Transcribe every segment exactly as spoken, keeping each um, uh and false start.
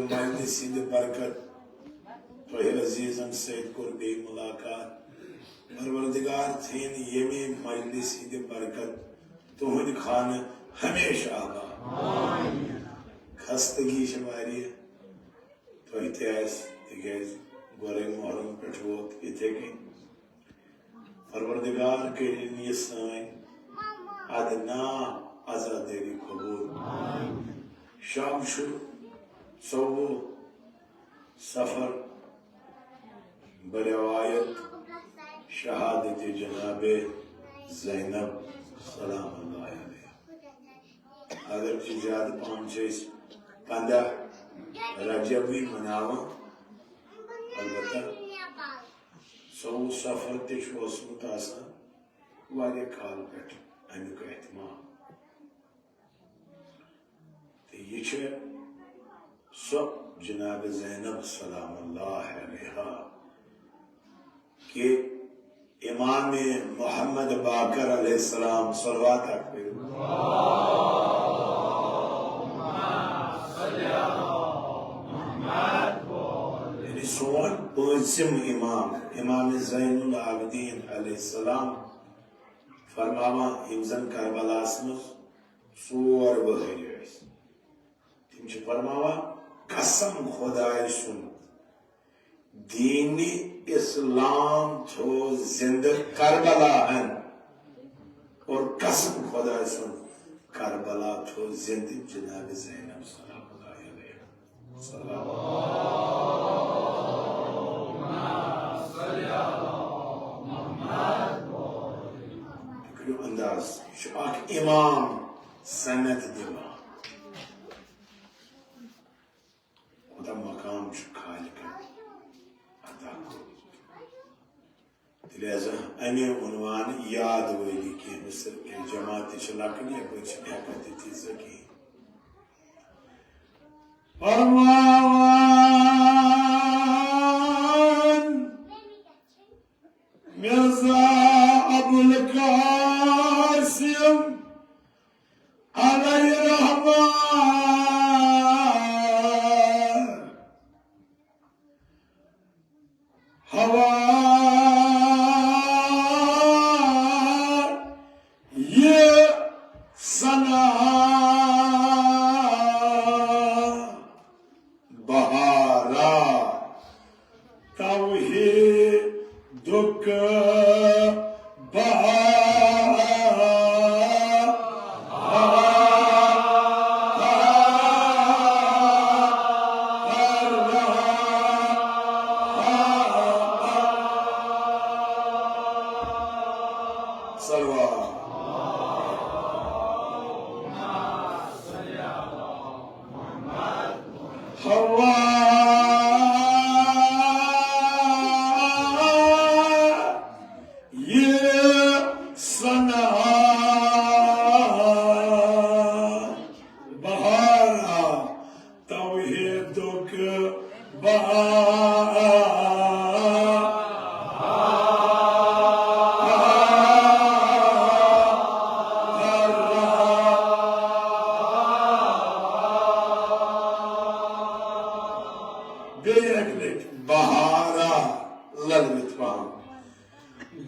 مجلس ہٕنٛدِ برکت تۄہہِ عزیزن سۭتۍ کوٚر بیٚیہِ ملاقات۔ پروردگار تھٲیِن ییٚمے مجلس ہٕنٛدِ برکت تُہنٛدۍ خانہٕ ہمیشہٕ آباد۔ خستگی چھِ واریاہ، تۄہہِ تہِ آسہِ، تِکیازِ گۄڈے محرم پٮ۪ٹھ ووت یِتھے کٔنۍ۔ پروردگار کٔرِن یہِ سٲنۍ ادنا عزادٲری قبول۔ شب چھُ ژوٚوُہ صفر، بروايت شهادة جناب زينب سلام الله عليها۔ اگرچہِ زیادٕ پہم چھِ أسۍ پنٛداہ رجبٕے مناوان، البتہ ژوٚوُہ صفر تہِ چھُ اوسمُت آسان واریاہ کال پٮ۪ٹھ اَمیُک اہتمام۔ تہٕ یہِ چھِ سۄ جناب زینب سلام اللہ علیہا کہ امام محمد باقر علیہ السلام صلوات اکھ پٔرِو۔ یعنی سون پٲنٛژِم امام، امام زین العابدین علیہ السلام فرماوان، یِم زن کربلاہس منٛز ژور ؤہرۍ ٲسۍ۔ تِم چھِ فرماوان، قسم خدائے سُنٛد، دین اسلام تھو زندہ کربلا ہن، اور قسم خدائے سُنٛد، کربلا تھو زندہ جناب زینب سلام اللہ علیہا۔ سلام۔ کٔرِو انداز، یہِ چھُ اکھ امام سند دِوان۔ کوٗتاہ مقام چھُ خالقن عطا کوٚرمُت۔ تیٚلہِ حظ اَمے عنوان یاد وٲلی کینٛہہ مِصر، کینٛہہ جماعتہِ چھِ لۄکٕٹۍ، یَپٲرۍ چھِنہٕ ہٮ۪کان تہِ تیٖژاہ کِہیٖنۍ۔ فرماوان مرزا ابوالقاسم علیہ الرحمہ، ہوا یہ ثنا بہارا، توحیدک بہارا۔ صلوات۔ ہوا یہ ثنا بہارا، توحیدک بہارا۔ بیٚیہِ اَکہِ لَٹہِ بہارا للوِتھ پَہَم۔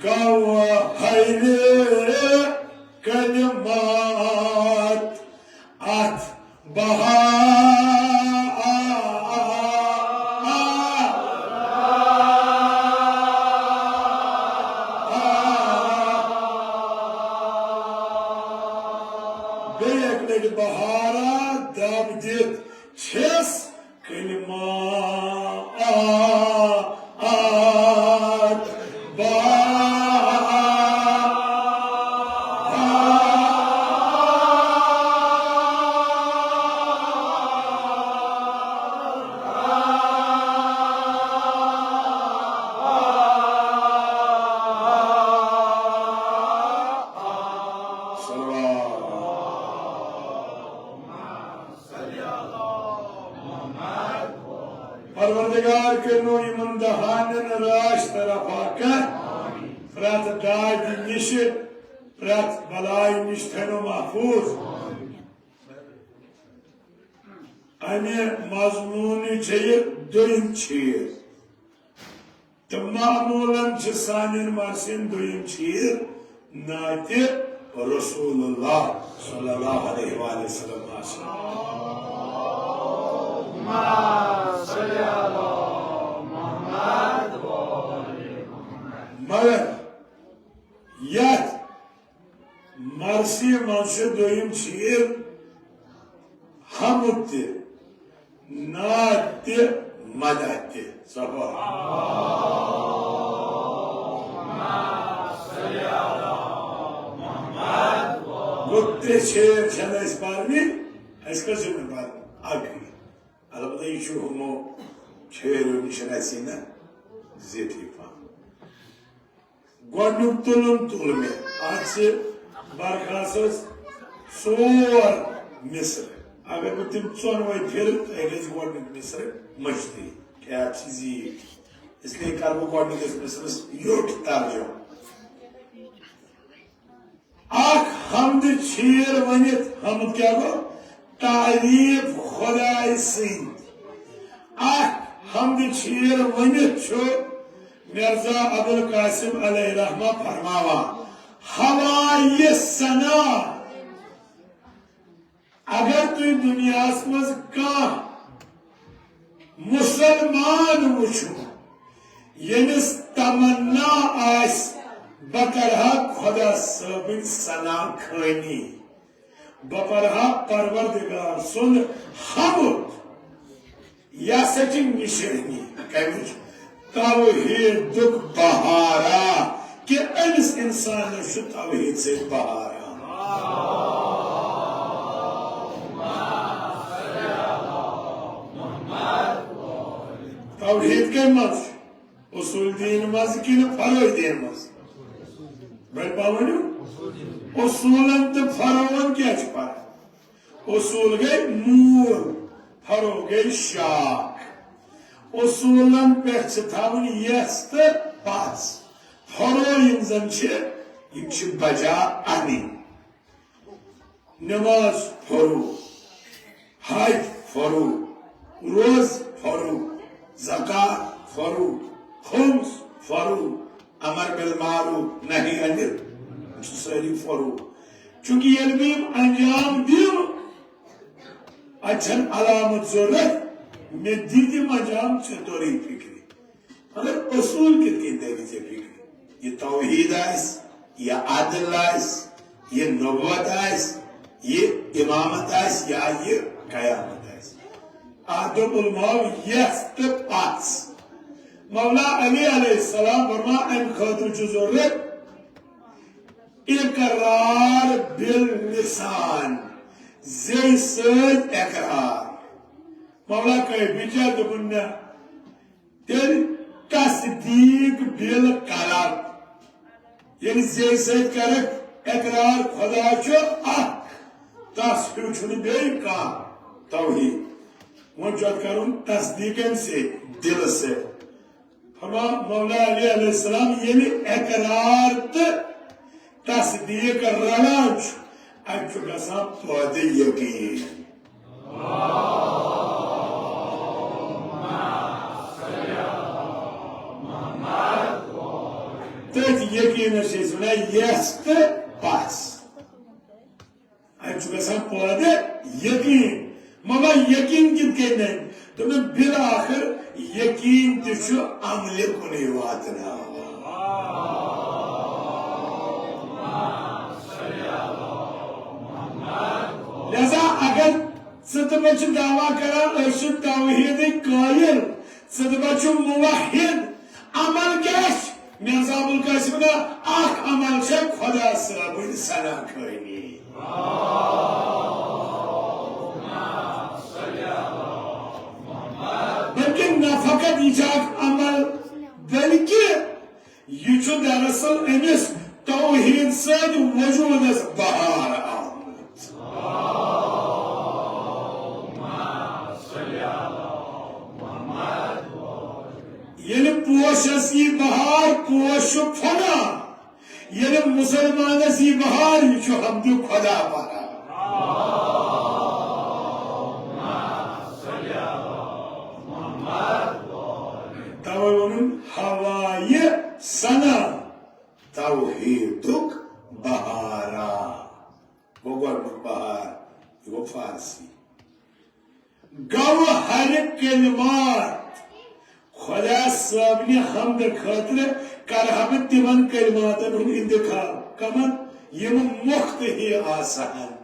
گوہر کلمات اتھ بہار۔ بیٚیہِ اَکہِ لَٹہِ بہارا دب دِتھ چھِس کلمات بہار۔ پروردگار کٔرِنو یِمن دہانن رٲچھ تہٕ رفاقت، پرٛٮ۪تھ دادِ نِشہِ، پرٛٮ۪تھ بلایہِ نِش تھٲینو محفوظ۔ امہِ مضموٗنٕچ چھےٚ یہِ دوٚیِم چھیٖر۔ تہٕ معموٗلن چھِ سانٮ۪ن مرثین دوٚیِم چھیٖر نعتِ رسول اللہ صلی اللہ علیہ وآلہ وسلم آسان۔ مگر یتھ مرثی منٛز چھُ دوٚیِم چھیٖر حمد تہِ، نعت تہِ، مدح تہِ۔ صفا۔ گوٚو ترٛےٚ چھیٖر چھَنہٕ اَسہِ پَرنہِ، اَسہِ کٔژ چھِ وۄنۍ پَرنہِ؟ اَکٕے۔ البتہ یہِ چھُ ہُمو چھیریو نِش اَسہِ نہ زیٹھٕے پَہَم۔ گۄڈٕنیُک تُلُن تُل مےٚ۔ اَتھ چھِ برخاستَس ژور مصرٕ۔ اگر بہٕ تِم ژۄنوَے پھِرٕ، تۄہہِ گژھِ گۄڈٕنیُک مصرٕ مٔشتٕے۔ کیٛاہ اَتھ چھِ زیٖٹھ۔ اس لیے کَرٕ بہٕ گۄڈٕنِکِس مصرَس یوٚٹ ترجمہٕ۔ اکھ حمد چھیٖر ؤنِتھ، حمد کیٛاہ گوٚو؟ تعریف خدائے سٕنٛدۍ۔ اکھ حمد چھیٖر ؤنِتھ چھُ مرزا ابوالقاسم علیہ رحمہ فرماوان، ہوایہِ ثنا، اگر تُہۍ دُنیاہَس منٛز کانٛہہ مُسلمان وٕچھِو، ییٚمِس تمنا آسہِ، بہٕ کرٕ ہا خۄدا صٲبٕنۍ ثنا خٲنی، بہٕ پرٕ ہا پروردگار سُنٛد حمد۔ یہِ ہسا چھِ نِشٲنی کَمِچ؟ توحیٖدُک بہارا، کہِ أمِس اِنسانَس چھُ توحیٖد سۭتۍ بہارا۔ توحیٖد کَمہِ منٛز چھُ؟ اصوٗل دیٖن منٛز کِنہٕ فروع دیٖن منٛز؟ بٔڑۍ پَہَم ؤنِو، اصوٗلن تہٕ فروعن کیٛاہ چھُ فرق؟ اصوٗل گٔے موٗل، فروع گٔے شاخ۔ اصوٗلن پٮ۪ٹھ چھِ تھاوٕنۍ یَژھ تہٕ پَژھ۔ فروع یِم زَن چھِ، یِم چھِ بجا اَنٕنۍ۔ نماز فروع، حج فروع، روز فروع، زکات فروع، خمس فروع، امر بالمعروف، نہی عن، یِم چھِ سٲری فروع۔ چونکہ ییٚلہِ بہٕ یِم انجام دِم، اتہِ چھَنہٕ علامت ضرورت، مےٚ دِتۍ یِم انجام، ژےٚ توٚرُے فکرِ۔ مگر اصوٗل کِتھ کٔنۍ تَرِ ژےٚ فِکرِ؟ یہِ توحیٖد آسہِ، یہِ عدل آسہِ، یہِ نبوت آسہِ، یہِ اِمامت آسہِ یا یہِ قیامت آسہِ۔ اَتھ دوٚپ علماو یَژھ تہٕ پَژھ۔ مولا علی علیہ السلام فرما، اَمہِ خٲطرٕ چھُ ضروٗرت اقرار باللسان، زیٚیہِ سۭتۍ اقرار۔ مولا کٲفی چھا دوٚپُن نہ، تیٚلہِ تصدیق بالقلب، ییٚلہِ زیٚیہِ سۭتۍ کرکھ اقرار خدا چھُ اکھ، تس ہیوٗ چھُنہٕ بیٚیہِ کانٛہہ توحیٖد۔ وۄنۍ چھُ اتھ کرُن تصدیق کمہِ سۭتۍ؟ دِلہٕ سۭتۍ۔ فرما مولا علی علیہ السلام، ییٚلہِ اقرار تہٕ تصدیق رلان چھُ، اتہِ چھُ گژھان پٲدٕ یقیٖن۔ تٔتھۍ یقیٖنس چھِ أسۍ وَنان یَژھ تہٕ پَژھ۔ اَتہِ چھُ گژھان پٲدٕ یقیٖن۔ مگر یقیٖن کِتھ کٔنۍ بَنہِ؟ دوٚپُن، بالآخر یقیٖن تہِ چھُ عملہِ کُنُے واتناوان۔ لہذا اگر ژٕ تہٕ بہٕ چھِ دعویٰ کران، أسۍ چھِ توحیٖدٕکۍ قٲیِل، ژٕ تہٕ بہٕ چھِ موحد، عمل کیٛاہ چھِ؟ مرزا ابوالقاسم دپان، اکھ عمل چھےٚ خدا صٲبٕنۍ ثنا خٲنی۔ بلکہ نہ فقط یہِ چھُ اکھ عمل، بلکہ یہِ چھُ دراصل أمِس توحیٖد سۭتۍ وجوٗدس بہار آمُت۔ ییٚلہِ پوشس یی بہار، پوش چھُ پھۄلان۔ ییٚلہِ مُسلمانس یی بہار، یہِ چھُ حمدِ خدا پران۔ ہر کلمات خۄدا صٲبنہِ حمدٕ خٲطرٕ کرٕ ہا بہٕ تِمن کلماتن ہُنٛد انتخاب، کمن؟ یِم مۄختہٕ ہی آسہٕ ہن۔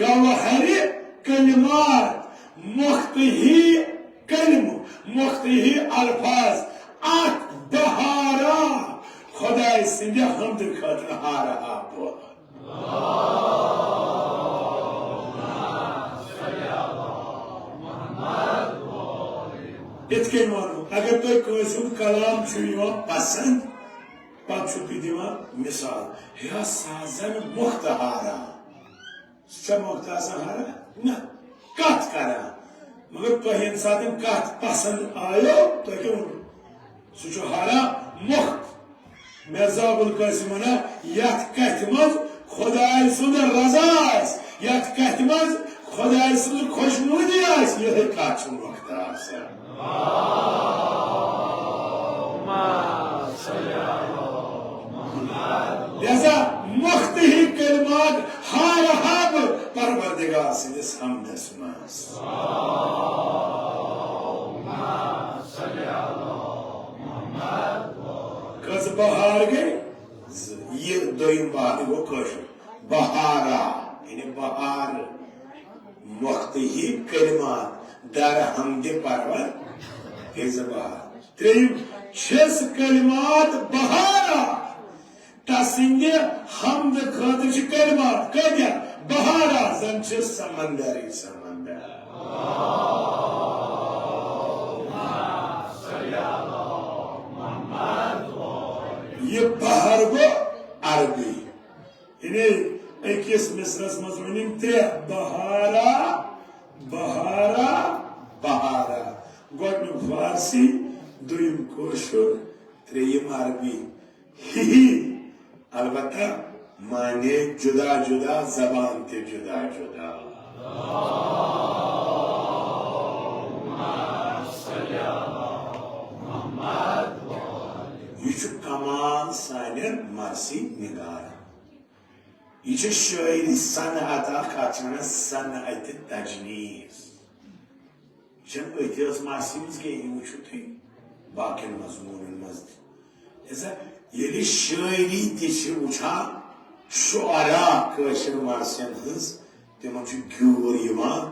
گوہرِ کلمات، مۄختہٕ ہی کلمہٕ، مۄختہٕ ہی الفاظ، اکھ بہارا خۄداے سٕنٛدِ حمدٕ خٲطرٕ ہارٕ ہا بہٕ۔ یِتھ کٔنۍ وَنو، اگر تۄہہِ کٲنٛسہِ ہُنٛد کلام چھُ یِوان پسنٛد، پتہٕ چھُو تُہۍ دِوان مثال، ہے، سُہ زن مۄختہٕ ہارا۔ سُہ چھا مۄختہٕ آسان ہارا؟ نہ، کتھ کران۔ مگر تۄہہِ ییٚمہِ ساتہٕ کتھ پسنٛد آیو، تۄہہِ کیٛاہ ووٚنوٕ؟ سُہ چھُ ہارا مۄخت۔ مرزا ابوالقاسم ونان، یتھ کتھِ منٛز خۄداے سُنٛد رضا آسہِ، یتھ کتھِ منٛز خۄداے سٕنٛز خۄشنودی آسہِ، یِہے کتھ چھِ مۄختہٕ آسان۔ لہذا مۄختہٕ ہی کلمات ہارٕ ہا بہٕ پروردگار سٕنٛدِس حمدس منٛز۔ کٔژ بہار گٔے؟ زٕ۔ یہِ دوٚیِم بہار گوٚو کٲشُر۔ بہارا، یعنی بہار، مۄختہٕ ہی کلمات، در حمدِ پرور گٔے زٕ بہار۔ ترٛیٚیِم چھِس کلمات بہارا، تسٕنٛدِ حمدٕ خٲطرٕ چھِ کلمات کٲتیٛاہ؟ بہارا، زن چھِ سمندرٕے سمندر۔ یہِ بحر گوٚو عربی۔ یعنی أکِس مصرعس منٛز ؤنِم ترٛےٚ، بہارا، بہارا، بہارا۔ گۄڈٕنیُک فارسی، دوٚیِم کٲشُر، ترٛیٚیِم عربی۔ ہی ہی۔ البتہ معنی جدا جدا، زبان تہِ جدا جدا۔ یہِ چھُ کمال سانٮ۪ن مرثی نگارن۔ یہِ چھِ شٲعری صنعت اکھ، اتھ چھِ ونان صنعتِ تجنیس۔ یہِ چھَنہٕ أتھۍ یٲژ مرثی منٛز کینٛہہ، یہِ وٕچھِو تُہۍ باقین مضموٗنن منٛز تہِ۔ لہذا ییٚلہِ شٲعری تہِ چھِ وٕچھان، شعرا کٲشِر مرثین ہٕنٛز، تِمن چھُ گیوٗر یِوان،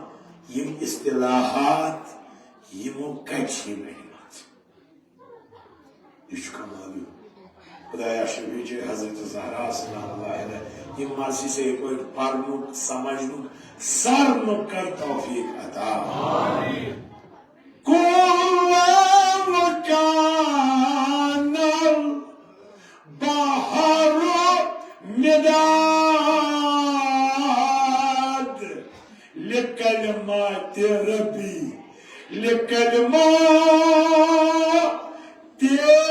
یِم اصطلاحات یِمو کتہِ چھِ یِم أنۍمٕژ۔ یہِ چھُ کمالٕے۔ خدایا شفیع حضرت زہرا سلام اللہ علیہ، یِم مرثی صحیح پٲٹھۍ پرنُک، سمجھنُک، سرنُک کر توفیق عطا۔ آمین۔ کُلُّ کان البحر مداد لکلمات ربی، لکلمات ربی۔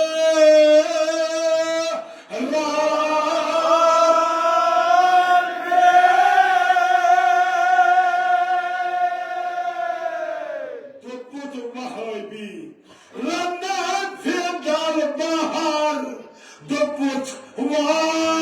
دوٚپُتھ وہابی، رنان فِردال بہار، دوٚپُتھ واہ۔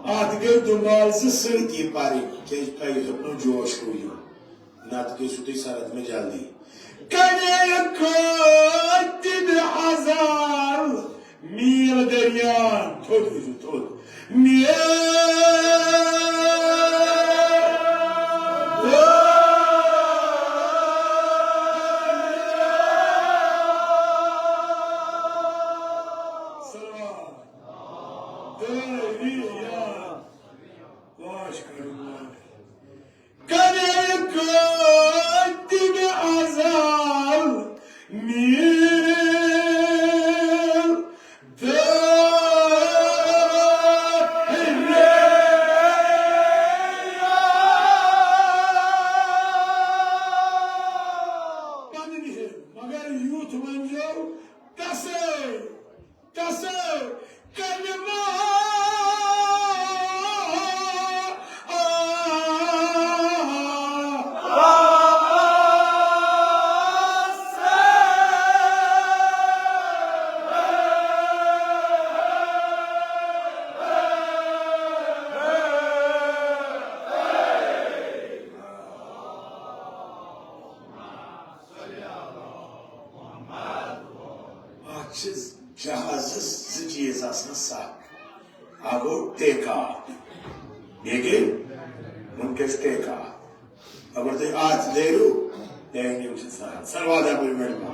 اتھ گٔے دُمال زٕ سۭتی پرٕنۍ، کیازِ تۄہہِ ہیوٚتنو جوش ہیوٗ یُن، نتہٕ گٔژھِو تُہۍ سرد مےٚ جلدی۔ کنے کٲتِب ازل میٖل دٔریان، تھوٚد روٗزِو، تھوٚد۔ میٖل سلام۔ دٲری یار۔ واش کٔرِو، واش۔ کنے کٲتِب ازل میٖل دٲری۔ پننہِ مگر یُتھ ؤنۍزیو تسے، تسے۔ اکھ گوٚو ٹیکہ، بیٚیہِ گٔے وٕنکیٚس ٹیکہ۔ اگر تُہۍ اتھ دٲرِو، تیٚلہِ یِم چھِ سہل۔ صلوات اپٲرۍ میلہِ۔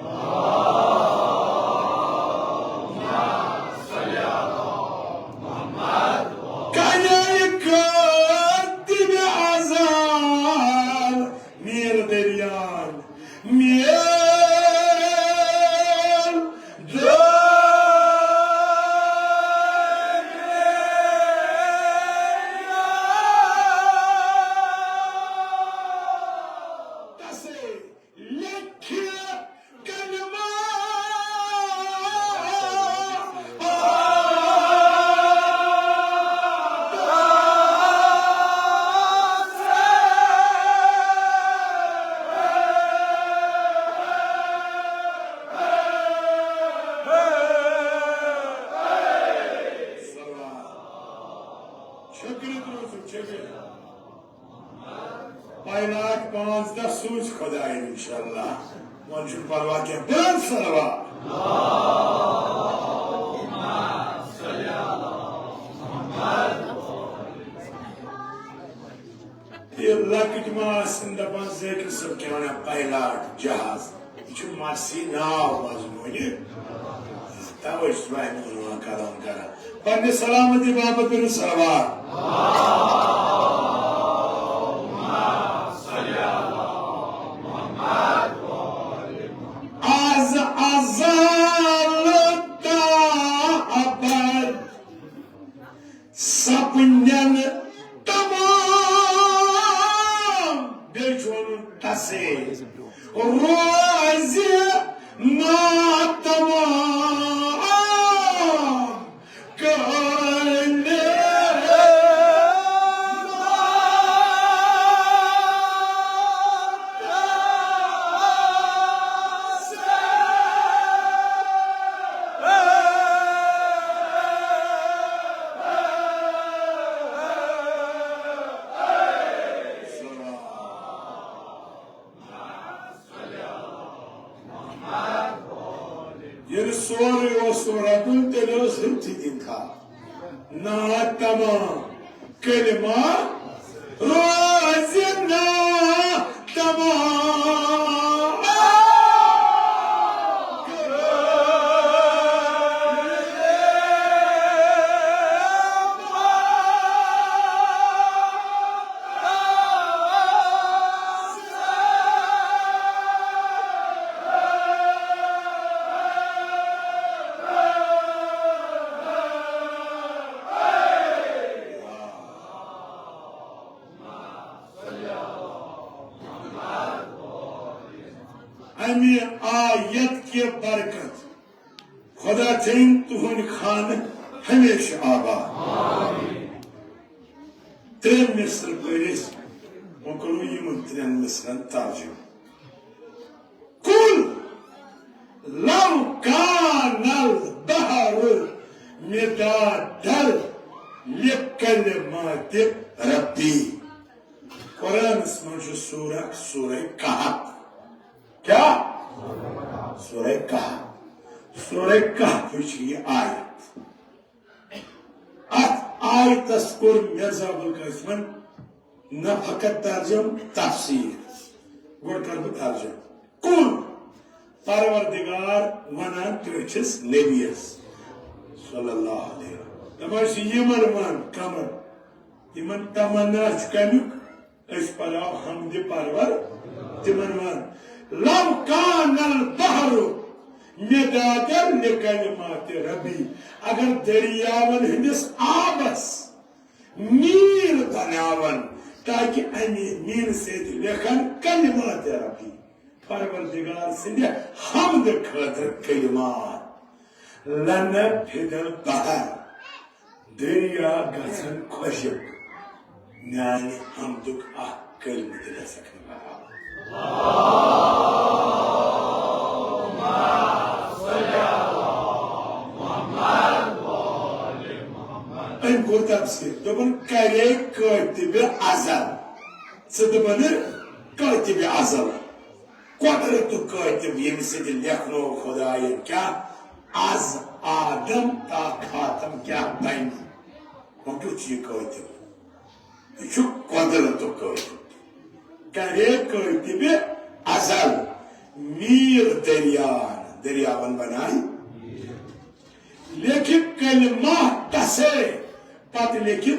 کنیٚن کٔر تٔمۍ عذاب، نیٖل دٔریاو میل دٲرِتھ۔ تسے لیکھِ کلمہ۔ شکریہ، شکریہ۔ پایلاٹ پانٛژھ دَہ سوٗزِ خۄدایَن اِنشاءاللہ۔ وۄنۍ چھُنہٕ پرواے کینٛہہ۔ بلند صلوات۔ یہِ لۄکٕٹۍ ما آسن دپان ذٲکر صٲب کیٛاہ وَنان پایلاٹ جہاز؟ یہِ چھُ مَسی ناو مضموٗنہِ۔ توے چھُس بہٕ اَمہِ عنوان کلام کران۔ پننہِ سلامتی باپتھ کٔرِو صلوات۔ از ازل تا ابد سپنن تمام، بیٚیہِ چھُ وَنُن تسے روزِ ناتمام۔ ییٚلہِ سورُے اوس رَٹُن، تیٚلہِ اوس ہیٚتھٕے دیُن تھاو۔ ناتمام کلمہ روزِ ناتمام۔ اَمہِ آیت کہِ برکت خدا تھٲیِن تُہُنٛد خانہٕ ہمیشہِ آباد۔ ترٛےٚ مِصرٕ پٔرۍ أسۍ، وۄنۍ کَرو یِمَن ترٛٮ۪ن مِصرَن ترجمہٕ۔ قل لو کان البحر مدادا لکلمات ربی۔ قرآنس منٛز چھُ سورہ، سورہ کہف۔ کیا؟ سورہ کہف۔ سورہ کہف چھِ یہِ آیت۔ اتھ آیتس کوٚر مرزا ابوالقاسمن نہ فقط ترجم، تفسیر۔ گۄڈٕ کرٕ بہٕ ترجم۔ قل، پروردگار ونان ٹٲٹھِس نبیس صلی اللہ علیہ وسلم۔ دپان چھِ یِمن ون، کمن؟ یِمن تمنا چھُ کمیُک؟ أسۍ پرو حمدِ پرور تِمن ون۔ لو کان البحر مدادا لکلمات ربی، اگر دٔریاون ہٕنٛدِس آبس میٖل بناون تاکہ امی میٖل سۭتۍ لیکھن کلمات ربی، پروردگار سٕنٛدِ حمدٕ خٲطرٕ کلمات۔ لنفد البحر، دریا گژھن خۄشک، میانہِ حمدُک اکھ کلمہٕ تہِ گژھکھ نہٕ برابر۔ أمۍ کوٚر تفسیر، دوٚپُن، کرے کٲتِبِ ازل۔ ژٕ دوٚپُن کٲتِبِ ازل۔ قۄدرتُک کٲتِب، ییٚمہِ سۭتۍ لیکھنوو خۄدایَن کیٛاہ؟ از آدم تا خاتم کیٛاہ بنہِ۔ کیُتھ چھُ یہِ کٲتِب؟ یہِ چھُ قۄدرتُک کٲتِب۔ کرے کٲتِبِ ازل میٖر دٔریان، دٔریاوَن بناے۔ لیکھِ کلمات تسے، پتہٕ لیکھِ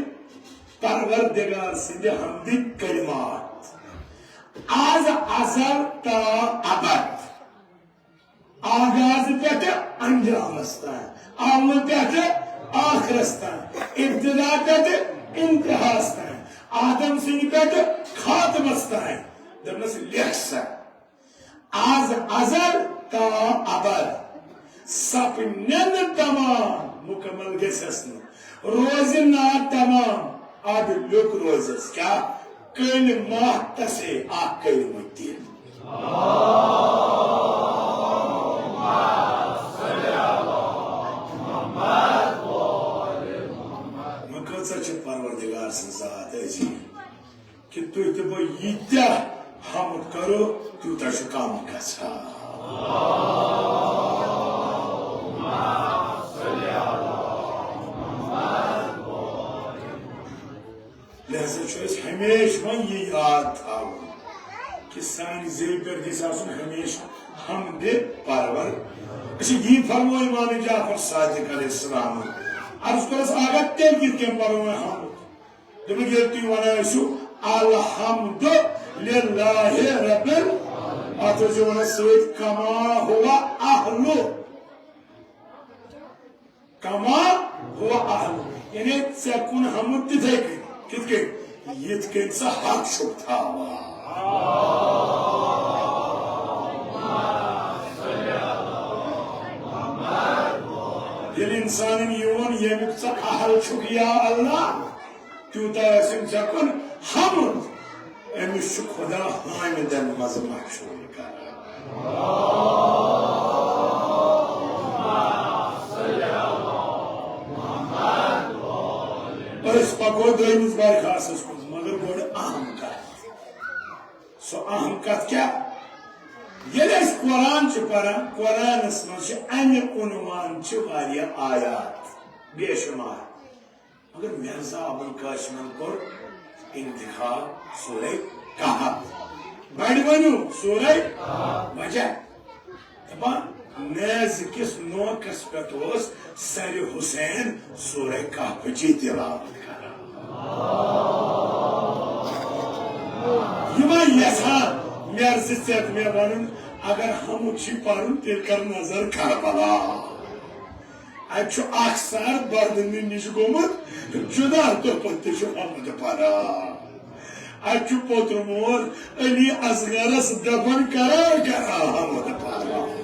پروردگار سٕنٛدِ حمدٕکۍ کلمات۔ از ازل تا ابد۔ آغاز پٮ۪ٹھٕ انجامس تام، اولہٕ پٮ۪ٹھٕ ٲخرس تام، ابتدا پٮ۪ٹھٕ انتہاس تام، آدم سٕنٛدِ پٮ۪ٹھٕ خاتمس تام۔ دوٚپنس، لیکھ سا، از ازل تا ابد سپنن تمام، مکمل گژھس نہٕ، روزِ نا تمام، اڈ لیوٚکھ روزس کیٛاہ؟ کلمات تسے، اکھ کلمہٕ تہِ۔ وۄنۍ کۭژاہ چھِ پروردگار سٕنٛز ذات عظیٖم، کہِ تُہۍ تہٕ بہٕ ییٖتیٛاہ حمد کرو، تیوٗتاہ چھُ کم گژھان۔ لہذا چھُ اَسہِ ہمیشہِ وۄنۍ یہِ یاد تھاوُن کہِ سانہِ زیٚوِ پٮ۪ٹھ گژھِ آسُن ہمیشہِ حمدِ پرور۔ اچھا، یی فرموو امام جعفر صادق علیہ السلام۔ عرض کٔرٕس، اگر تیٚلہِ کِتھ کٔنۍ پرو وۄنۍ حمد؟ دوٚپُکھ، ییٚلہِ تُہۍ وَنان ٲسِو، الحمد للہ رب ال-، اَتھ ٲسِو وَنان سۭتۍ، کما ہوا اہلُ۔ کما ہوا اہل، یعنی ژےٚ کُن حمد تِتھے کٔنۍ۔ کِتھ کٔنۍ؟ یِتھ کٔنۍ ژٕ حق چھُکھ تھاوان۔ ییٚلہِ اِنسانن یہِ ووٚن، ییٚمیُک ژٕ اہل چھُکھ یا اللہ، تیوٗتاہ ٲسِن ژےٚ کُن حمد۔ أمِس چھُ خدا حامدن منٛز مشہوٗر کران۔ أسۍ پکو دوٚیمِس برخاستس کُن، مگر گۄڈٕ اہم کتھ۔ سۄ اہم کتھ کیٛاہ؟ ییٚلہِ أسۍ قرآن چھِ پران، قرآنس منٛز چھِ امہِ عنوان چہِ واریاہ آیات، بے شمار۔ مگر مرزا ابوالقاسمن کوٚر انتخاب سورہ کہف۔ بڑِ ؤنِو سورہ وجہ۔ دپان، نیزِ کِس نوکس پٮ۪ٹھ اوس سرِ حسین سورہ کہفٕچی تلاوت کران۔ یہِ ما یژھان مرزِ ژےٚ تہٕ مےٚ ونُن، اگر حمد چھُے پرُن، تیٚلہِ کر نظر کربلا۔ اتہِ چھُ اکھ سر بردنہِ نِش گوٚمُت جدا، تہٕ پتہٕ تہِ چھُ حمد پران۔ اتہِ چھُ پوتُر مول علی اصغرس دفن کران کران حمد پران۔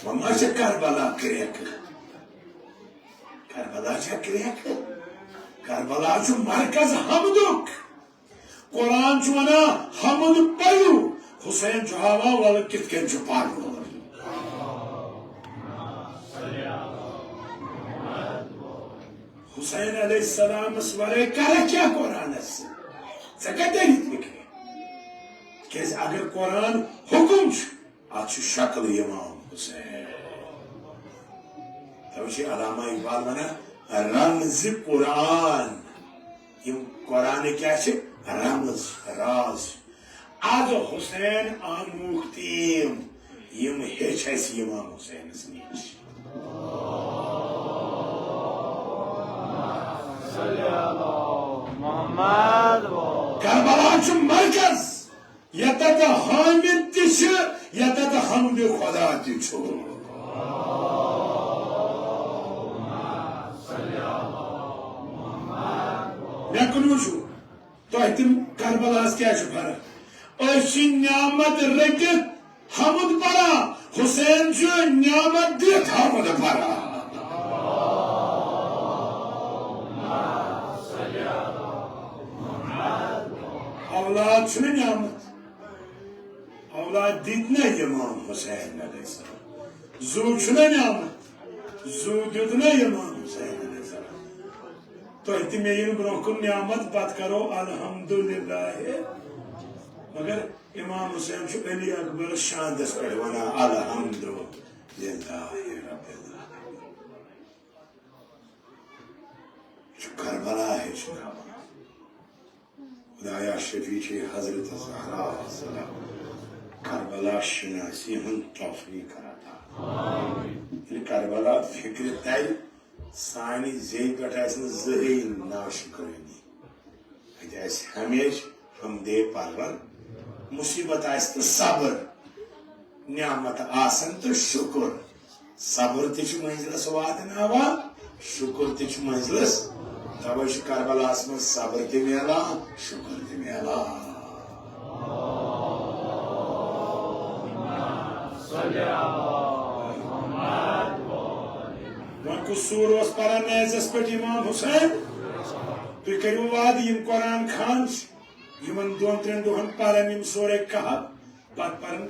وۄنۍ ما چھِ کربلا کرٛیکہٕ؟ کربلا چھا کرٛیکہٕ؟ کربلا چھُ مرکز حمدُک۔ قرآن چھُ ونان، حمد پٔرِو۔ حسین چھُ ہاوان، وَلہٕ کِتھ کٔنۍ چھُ پَرُن۔ حسین علیہ السلامس ورٲے کرکھ کیٛاہ قرآنس سۭتۍ؟ ژےٚ کتہِ تٔرِتھ فِکرِ؟ تِکیٛازِ اگر قرآن حکم چھُ، اتھ چھُ شکل امام حسین۔ توے چھِ علامہ اقبال ونان، رمز قرآن۔ یِم قرآن کیٛاہ چھِ؟ رمز، راز۔ از حسین آموکھ تیم، یِم ہیٚچھ اَسہِ امام حسینس نِش۔ محمد۔ کربلا چھُ مرکز۔ یتتھ حامد تہِ چھِ، یتتھ حمد خدا تہِ چھُ۔ مےٚ کُن وٕچھِو، تۄہہِ تِم کربلاہس کیٛاہ چھُ فرق؟ أسۍ چھِ نعمت رٔٹِتھ حمد پران، حسین چھُ نعمت دِتھ حمد پران۔ اولاد چھُنہٕ نعمت۔ اولاد دِتۍ نہ امام حسین علیہ السلام۔ زُو چھُنہ نعمت، زُو دیُت نہ امام حسین علیہ السلام۔ تۄہہِ تہِ مےٚ یِن برونٛہہ کُن نعمت، پتہٕ کرو الحمدللہ۔ مگر امام حسین چھُ علی اکبرس شاندس پٮ۪ٹھ ونان الحمدللہ رب العالمین۔ ہیٚچھناوان۔ خدایا، شفیع چھے حضرت زہرا سلام۔ کربلا شناسی ہُنٛد توفیق عطا۔ ییٚلہِ کربلا فکرِ ترِ، سانہِ زیٚوِ پٮ۪ٹھ آسہِ نہٕ زٕہٕے ناشُکرٲنی۔ اَتہِ آسہِ ہمیشہِ حمدِ پرور۔ مصیبت آسہِ تہٕ صبر، نعمت آسن تہٕ شُکر۔ صبر تہِ چھُ منزلس واتناوان، شُکر تہِ چھُ منزلس۔ توے چھُ کربلاہس منٛز صبر تہِ میلان، شُکر تہِ میلان۔ وۄنۍ کُس سوٗر اوس پران نیزس پٮ۪ٹھ امام حسین؟ تُہۍ کٔرِو وعدٕ، یِم قرآن خوان چھِ، یِمن دۄن ترٛٮ۪ن دۄہن پرن یِم سورہ کہف، پتہٕ پرن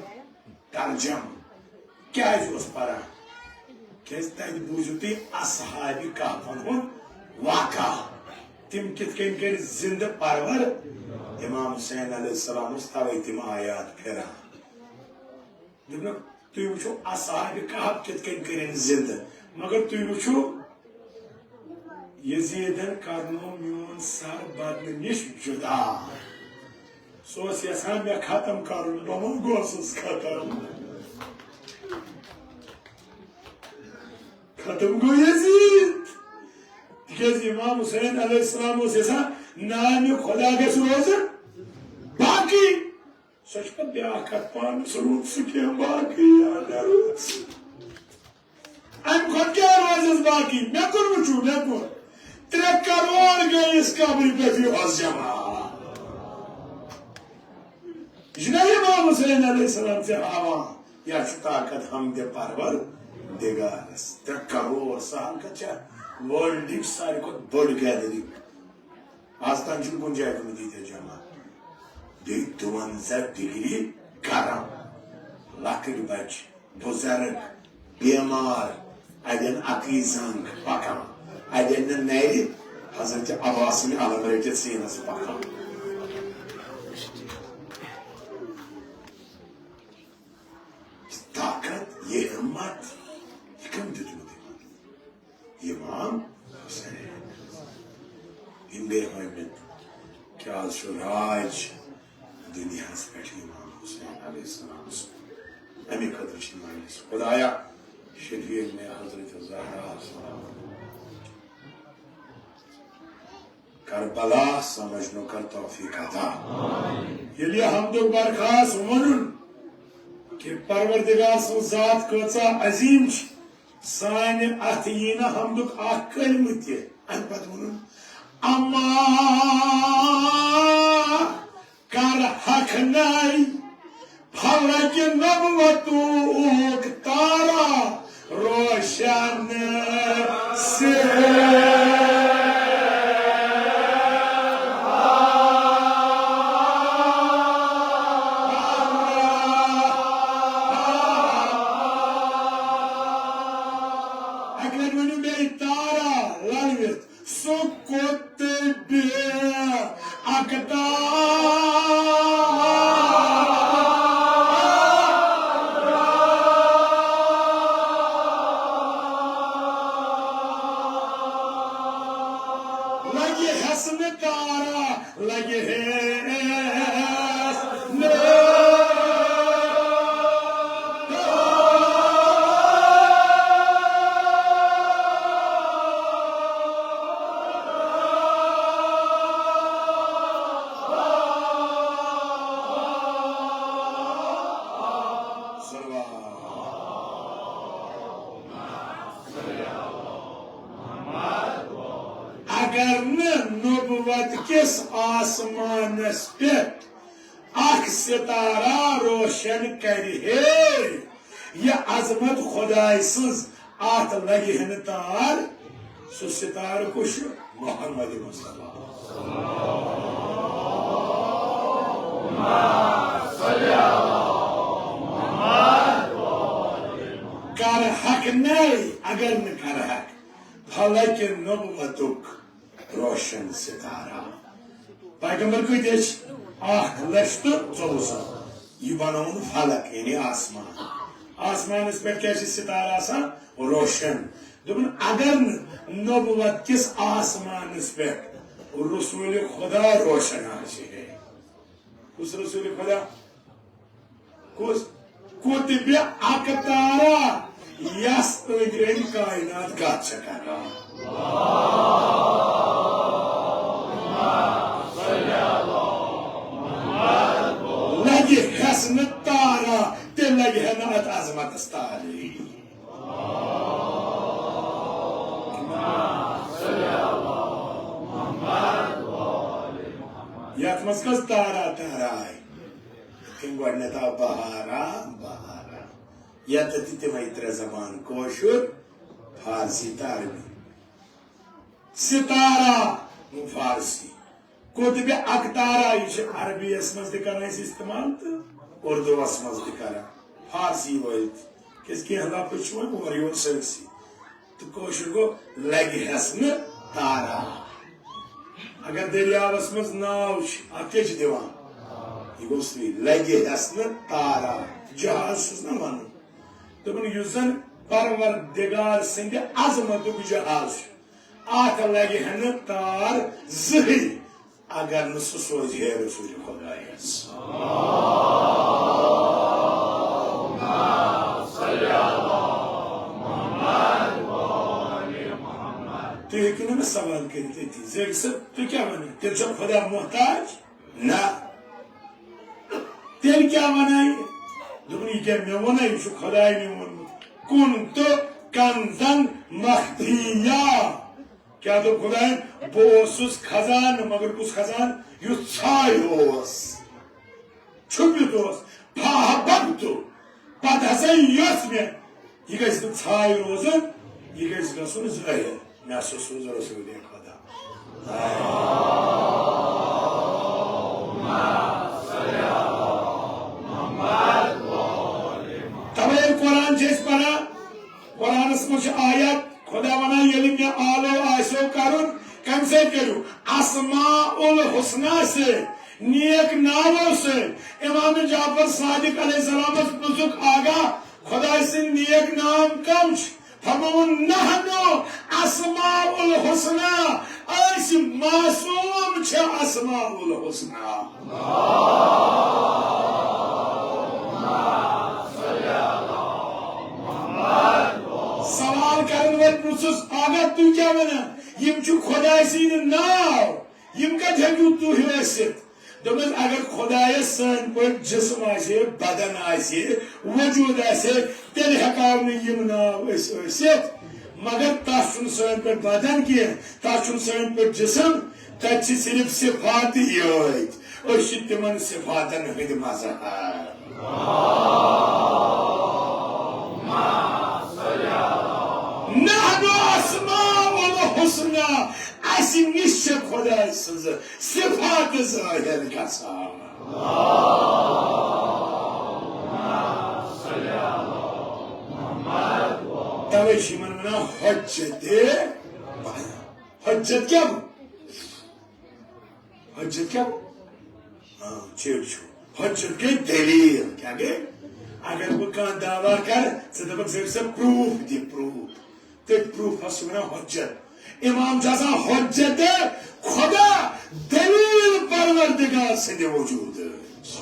ترجم۔ کیازِ اوس پران؟ کیازِ تتہِ بوٗزِو تُہۍ اصحاب کہفن ہُنٛد واقعہ۔ تِم کِتھ کٔنۍ کٔرۍ زِندٕ پرور؟ امام حسین علیہ السلام اوس توے تِم آیات پھِران۔ دوٚپنکھ، تُہۍ وٕچھِو اصحاب کہف کِتھ کٔنۍ کٔرِن زِندٕ، مگر تُہۍ وٕچھِو، یزیدن کرنو میون سر بدنہٕ نِش جدا۔ سُہ اوس یژھان مےٚ ختم کرُن، بہٕ ما گوسُس ختم؟ ختم گوٚو یزید۔ تِکیازِ امام حسین علیہ السلام اوس یژھان نامِ خدا گژھِ روزُن باقی۔ سۄ چھِ پتہٕ بیٛاکھ کتھ، پانس روٗد سُہ کینٛہہ باقی یا نہ روٗد سُہ۔ امہِ کھۄتہٕ کیٛاہ روزٮ۪س باقی؟ مےٚ کُن وٕچھِو، مےٚ کُن۔ ترٛےٚ کرور گٔے أسۍ قبرِ پٮ۪ٹھ یِہُس جمع۔ یہِ چھُنہ امام حسین علیہ السلام ژےٚ ہاوان؟ یا چھُ طاقت حمدِ پروردگارس؟ ترٛےٚ کرور سہل کتھ چھےٚ؟ ورلڈٕچ ساروی کھۄتہٕ بٔڑ گیدرنگ۔ آز تام چھُنہٕ کُنہِ جایہِ گوٚمُت ییٖتیٛاہ جمع۔ بیٚیہِ دُوَنزاہ ڈگری گرم۔ لۄکٕٹۍ بچہِ، بُزرگ، بیمار، اَڑٮ۪ن اَکٕے زنٛگ پکان، اَڑٮ۪ن نہٕ نرِ، حضرت عباس سٕنٛدۍ علم رٔٹِتھ سیٖنس پکان۔ یہِ طاقت، یہِ ہمت، یہِ کٔمۍ دیُتمُت یِمن؟ امام حسین۔ یِم گٔے ہٲمِتھ۔ کیٛاہ آز چھُ راج دُنیاہَس پٮ۪ٹھ امام حسین علیہ السلام سُنٛد۔ اَمہِ خٲطرٕ چھِ یِم آمٕتۍ۔ خدایا، شفیع مےٚ حضرت زہرا سلام۔ کربلا سمجھنُک کر توفیق عطا۔ ییٚلہِ یہِ حمدُک برخاست ووٚنُن کہِ پروردگار سٕنٛز ذات کۭژاہ عظیٖم چھِ، سانہِ اَتھٕ یی نہٕ حمدُک اکھ کلمہٕ تہِ۔ اَمہِ پتہٕ ووٚنُن، اما کر حق ناے، فلک نبوتُک تارا روشن سے۔ اَکہِ لَٹہِ ؤنِو بیٚیہِ، تارا للوِتھ سُہ قطبِ اقدار۔ لگہِ ہٮ۪س نہٕ تارا، لگہِ ہٮ۪س نہٕ۔ اگر نہٕ نبوت کِس آسمانس پٮ۪ٹھ اکھ ستارہ روشن کرِ ہے، یہِ عظمت خدائے سٕنٛز، اتھ لگہِ ہے نہٕ تار۔ سُہ ستارٕ کُس چھُ؟ محمد مصطفیٰ۔ کر حق ناے، اگر نہٕ کر حق فلک نبوتُک روشن ستارہ۔ پیغمبر کۭتیاہ چھِ؟ اکھ لچھ تہٕ ژوٚوُہ ساس۔ یہِ بنووُن فلک، یعنی آسمان۔ آسمانس پٮ۪ٹھ کیٛاہ چھِ ستارہ آسان؟ روشن۔ دوٚپُن، اگر نہٕ نبوت کِس آسمانس پٮ۪ٹھ رسول خدا روشن آسہِ ہے۔ کُس رسول خدا؟ کُس؟ قطب اقتارا، یس أنٛدۍ أنٛدۍ کائنات گتھ چھِ کران۔ لگہِ ہس نہٕ تارا، تیٚلہِ لگہِ ہا نہٕ اتھ عظمتس تارٕے۔ یتھ منٛز کٔژ تارا تارا آیہِ؟ یِتھ کٔنۍ گۄڈٕنٮ۪تھ آو بہارا، بہارا۔ یتھ تہِ تِمے ترٛےٚ زبان، کٲشُر، فارسی تہٕ عربی۔ ستارہ گوٚو فارسی۔ قطب اقتارہ، یہِ چھِ عربی یس منٛز تہِ کران أسۍ استعمال تہٕ اردوس منٛز تہِ کران، فارسی وٲلۍ تہِ۔ کیازِ کینٛہہ لفظ چھِ وۄنۍ اورٕ یور سٲرسٕے۔ تہٕ کٲشُر گوٚو لگہِ ہس نہٕ تارا۔ اگر دٔریاوس منٛز ناو چھِ، اتھ کیٛاہ چھِ دِوان؟ یہِ گوٚو سُے، لگہِ ہس نہٕ تارا۔ جہاز چھُس نہ ونان۔ دوٚپُن، یُس زن پروردگار سٕنٛدِ عظمتُک جہاز چھُ، اتھ لگہِ ہا نہٕ تار زٕہٕے۔ اگر نہٕ سُہ سوزِ ہے رسول خدایس۔ تُہۍ ہیٚکِو نہٕ مےٚ سوال کٔرِتھ أتی، زیگی صٲب، تُہۍ کیٛاہ وَنان؟ تیٚلہِ چھا خدا محتاج؟ نہ۔ تیٚلہِ کیٛاہ وَنان یہِ؟ دوٚپُن، یہِ کیٛاہ مےٚ ووٚنا؟ یہِ چھُ خداینٕے ووٚنمُت۔ کنت کنزا مخفیا۔ کیٛاہ دوٚپ خۄدایَن؟ بہٕ اوسُس خزانہٕ، مگر کُس خزانہٕ؟ یُس ژھایہِ اوس، چھُپِتھ اوس۔ فاحببت، پتہٕ ہسا یۄژھ مےٚ، یہِ گژھِ نہٕ ژھایہِ روزُن، یہِ گژھِ گژھُن ظٲہِر۔ مےٚ ہسا سوٗز رسول خدا۔ توے ییٚلہِ قرآن چھِ أسۍ پران، قرآنس منٛز چھِ آیت، خدا ونان، ییٚلہِ مےٚ آلو آسیو کرُن، کمہِ سۭتۍ کٔرِو؟ اسماء الحسنیٰ سۭتۍ، نیک ناوو سۭتۍ۔ امام جعفر صادق علیہ السلامس پرژھُکھ، آغا، خداے سٕنٛدۍ نیک ناو کم چھِ؟ فرمووُن، نحن اسماء الحسنیٰ، أسۍ معصوم چھِ اسماء الحسنیٰ۔ سوال کرن وٲلۍ پرژھُس، اگر تُہۍ کیٛاہ ونان؟ یِم چھِ خداے سٕنٛدۍ ناو، یِم کتہِ ہیٚکِو تُہۍ ٲسِتھ؟ دوٚپمَس، اگر خدایس سٲنۍ پٲٹھۍ جسم آسہِ ہے، بدن آسہِ ہے، وجود آسہِ ہے، تیٚلہِ ہیٚکاو نہٕ یِم ناو أسۍ ٲسِتھ۔ مگر تس چھُنہٕ سٲنۍ پٲٹھۍ بدن کینٛہہ، تس چھُنہٕ سٲنۍ پٲٹھۍ جسم، تتہِ چھِ صرف صفات یٲتۍ۔ أسۍ چھِ تِمن صفاتن ہٕنٛدۍ مظہر۔ نحن اسماء الحسنیٰ، اسہِ نِش چھِ خداے سٕنٛز صفات ظٲہِر گژھان۔ توے چھِ یِمن ونان حجت بیان۔ حجت کیٛاہ گوٚو؟ حجت کیٛاہ گوٚو؟ ہاں، ٹھیک چھُ۔ حجت گٔے دلیل۔ کیٛاہ گٔے؟ اگر بہٕ کانٛہہ دعویٰ کرٕ، ژٕ دَپکھ، "ژےٚ چھُ سا proof دِ، proof۔" تٔتھۍ proofس چھِ ونان حجت۔ امام چھُ آسان حجت خدا، دلیل پروردگار سٕنٛدِ وجودٕچ۔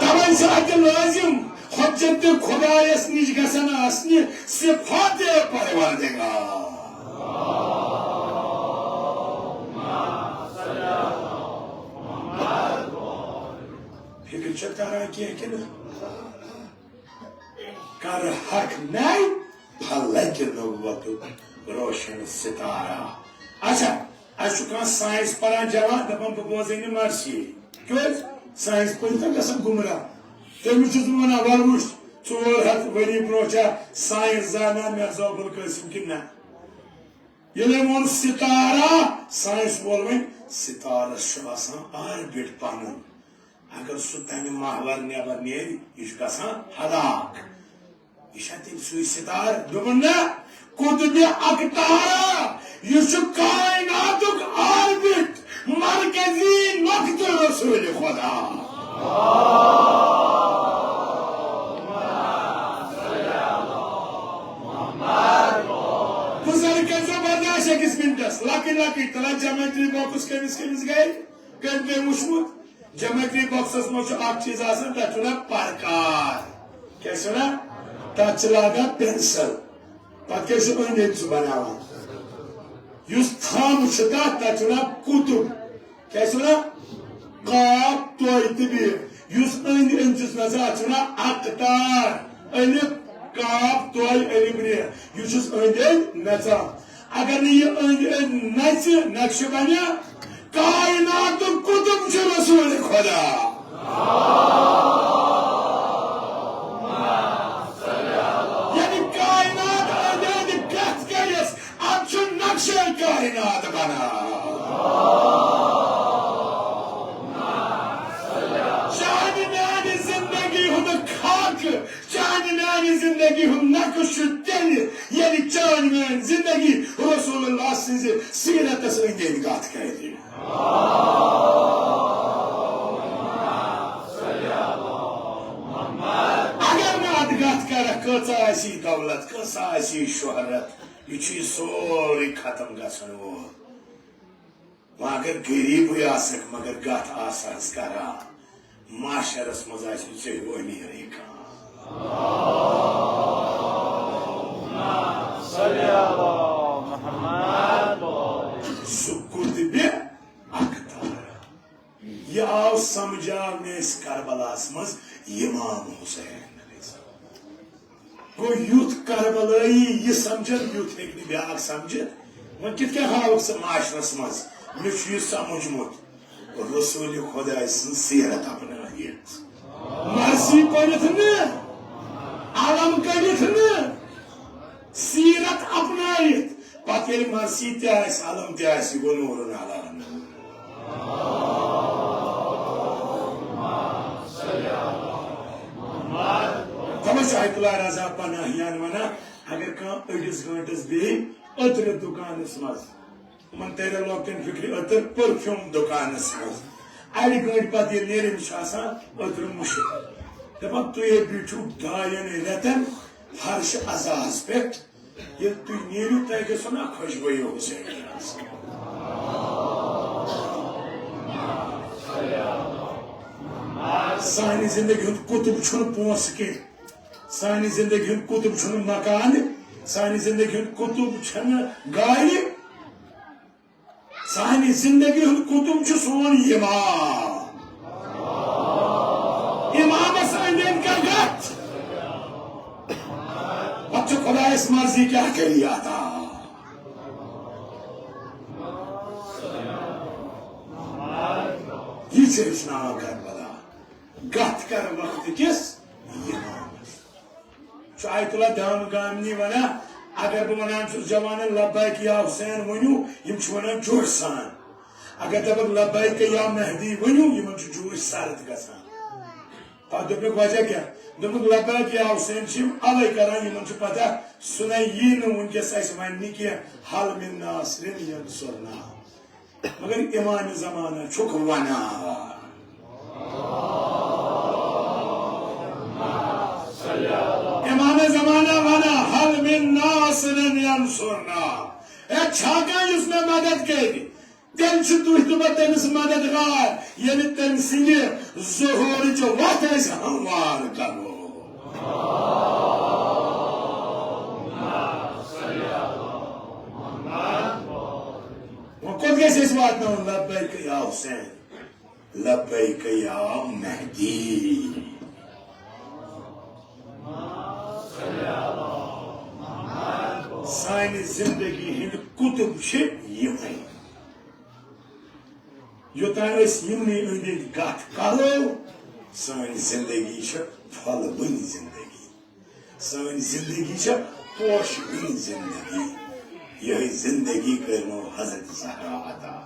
توے چھُ اتہِ لٲزم حجت خدایس نِش گژھن آسنہِ صفات پروردگار۔ فکر چھا تران کینٛہہ کِنہٕ؟ کر حق نَے فلک نبوتُک روشن ستارہ۔ اچھا، اسہِ چھُ کانٛہہ science پران جوان، دپان، "بہٕ بوزے نہٕ مرثی۔" کیٛازِ؟ Science پٔرِتھ ہا گژھن گمراہ۔ تٔمِس چھُس بہٕ ونان، "وَلہٕ وٕچھ، ژور ہتھ ؤری برونٛہہ چھا science زانان مرزا ابوالقاسم کِنہٕ نہ؟" ییٚلہِ أمۍ ووٚن ستارہ، science وول وۄنۍ، ستارس چھُ آسان orbit پنُن۔ اگر سُہ تمہِ محور نٮ۪بر نیرِ، یہِ چھُ گژھان ہلاک۔ یہِ چھا تیٚلہِ سُے ستارٕ؟ دوٚپُن، نہ، قطب اقتارہ، یہِ چھُ کائناتُک orbit، مرکزی نقطہٕ رسول خدا۔ لۄکٕٹۍ، تَلہ جیومیٹری باکس کٔمِس کٔمِس گٔے؟ کٔمۍ کٔمۍ وٕچھمُت؟ جیومیٹری باکسس منٛز چھُ اکھ چیٖز آسان، تَتھ چھِ وَنان پرکار۔ کیٛاہ چھِ وَنان؟ تَتھ چھِ لاگان پینسل۔ پتہٕ کیٛاہ چھُ أنٛدۍ أنٛدۍ سُہ بناوان؟ یُس تھم چھُ تَتھ، تَتھ چھِ وَنان قطب۔ کیٛاہ چھِ وَنان؟ قاف، توے تہٕ بے۔ یُس أنٛدۍ أنٛدۍ چھُس نژان، اَتھ چھِ وَنان اقطار۔ الف، قاف، توے، الف، رے۔ یہِ چھُس أنٛدۍ أنٛدۍ نژان۔ اگر نہٕ یہِ أنٛدۍ أنٛدۍ نژِ، نقشہٕ بنہِ، کائناتُک قطب چھُ رسول خدا۔ یعنی کائنات أنٛدۍ أنٛدۍ کتھ کٔرِس، اتھ چھُ نقشے کائنات بنان۔ چانہِ میانہِ زندگی ہُنٛد خاکہٕ، چانہِ میانہِ زندگی ہُنٛد نقشہٕ چھُ تیٚلہِ، ییٚلہِ چانہِ میانہِ زندگی رسول اللہ سٕنٛزِ سیرتس أنٛدۍ أنٛدۍ کتھ کرِ۔ اگر نہٕ اتھ گتھ کرکھ، کۭژاہ آسی دولت، کۭژاہ آسی شہرت، یہِ چھُ یہِ سورُے ختم گژھن وول۔ وۄنۍ اگر غریبٕے آسکھ، مگر گتھ آسہس کران، محشرس منٛز آسی ژےٚ ہیوٗ امیٖرٕے کانٛہہ۔ سُہ قطبِ اقطار۔ یہِ آو سمجھاونہٕ اَسہِ کربلاہس منٛز امام حسین علیہ السلام۔ گوٚو یُتھ کربلٲیی یہِ سمجھن، یُتھ ہیٚکہِ نہٕ بیٛاکھ سمجھِتھ۔ وۄنۍ کِتھ کٔنۍ ہاوکھ ژٕ معاشرس منٛز؟ مےٚ چھُ یہِ سمجھمُت، رسول خۄداے سٕنٛز سیرت اپنٲوِتھ۔ مرثی پٔرِتھ نہٕ، علم کٔرِتھ نہٕ، سیرت اپنٲوِتھ۔ پتہٕ ییٚلہِ مرثی تہِ آسہِ، علم تہِ آسہِ، یہِ گوٚو نوٗرُن علی نوٗر۔ دپان چھِ آیت اللہ رضا پناہیان ونان، اگر کانٛہہ أڑِس گٲنٛٹس بیٚہہِ أترِ دُکانس منٛز، یِمن ترِ لۄکٹٮ۪ن فکرِ أتٕر پٔرفیوم دُکانس منٛز، اَڑِ گٲنٛٹہِ پتہٕ ییٚلہِ نیرِ، أمِس چھُ آسان أترِ مُشُک۔ دپان، تُہۍ ہے بیٖٹھِو ڈاین رٮ۪تن فرشِ عزاہس پٮ۪ٹھ، ییٚلہِ تُہۍ نیٖرِو، تۄہہِ گژھِو نا خۄشبویی حسینی آسٕنۍ؟ سانہِ زندگی ہُنٛد قطب چھُنہٕ پونٛسہٕ کینٛہہ۔ سانہِ زندگی ہُنٛد قطب چھُنہٕ مکانہٕ۔ سانہِ زندگی ہُنٛد قطب چھَنہٕ گاڑِ۔ سانہِ زندگی ہُنٛد قطب چھُ سون ایمان۔ ایمانس أنٛدۍ أنٛدۍ کر گژھ۔ پتہٕ چھُ خۄدایس مرضی کیٛاہ کری عطا۔ یہِ چھُ ہیٚچھناوان کربلا۔ گتھ کر وقت کِس ایمانس۔ چھُ آیت اللہ دام گامنی ونان، اگر بہٕ ونان چھُس جوانن لبیک یا حسین ؤنِو، یِم چھِ ونان جوشہٕ سان۔ اگر دپکھ لبیک یا مہدی ؤنِو، یِمن چھُ جوش سرد گژھان۔ پتہٕ دوٚپُکھ وجہ کیٛاہ؟ دوٚپُکھ لبیک یا حسین چھِ یِم اوے کران، یِمن چھُ پتہ سُہ نَے یی نہٕ وٕنکیٚس اَسہِ وننہِ کینٛہہ، حل من ناصر ینصرنا۔ مگر امام زمانہ چھُکھ ونان۔ امام زمانہ ونان، حل من ناصر ینصرنا۔ اے، چھا کانٛہہ یُس مےٚ مدد کرِ؟ تیٚلہِ چھُ تُہۍ تہٕ بہٕ تٔمِس مددگار، ییٚلہِ تٔمۍ سٕنٛدِ ظہوٗرٕچ وتھ أسۍ ہموار کرو۔ وۄنۍ کوٚت گژھِ اَسہِ واتناوُن؟ لبیک یا حسین، لبیک یا مہدی۔ سانہِ زندگی ہٕنٛدۍ قطب چھِ یِمے۔ یوٚتام أسۍ یِمنٕے أنٛدۍ أنٛدۍ کتھ کرو، سٲنۍ زندگی چھِ پھۄلوٕنۍ زندگی۔ سٲنۍ زندگی چھےٚ پوشہٕ وٕنۍ زندگی۔ یِہوٚے زندگی کٔرمو حضرت زہرا عطا۔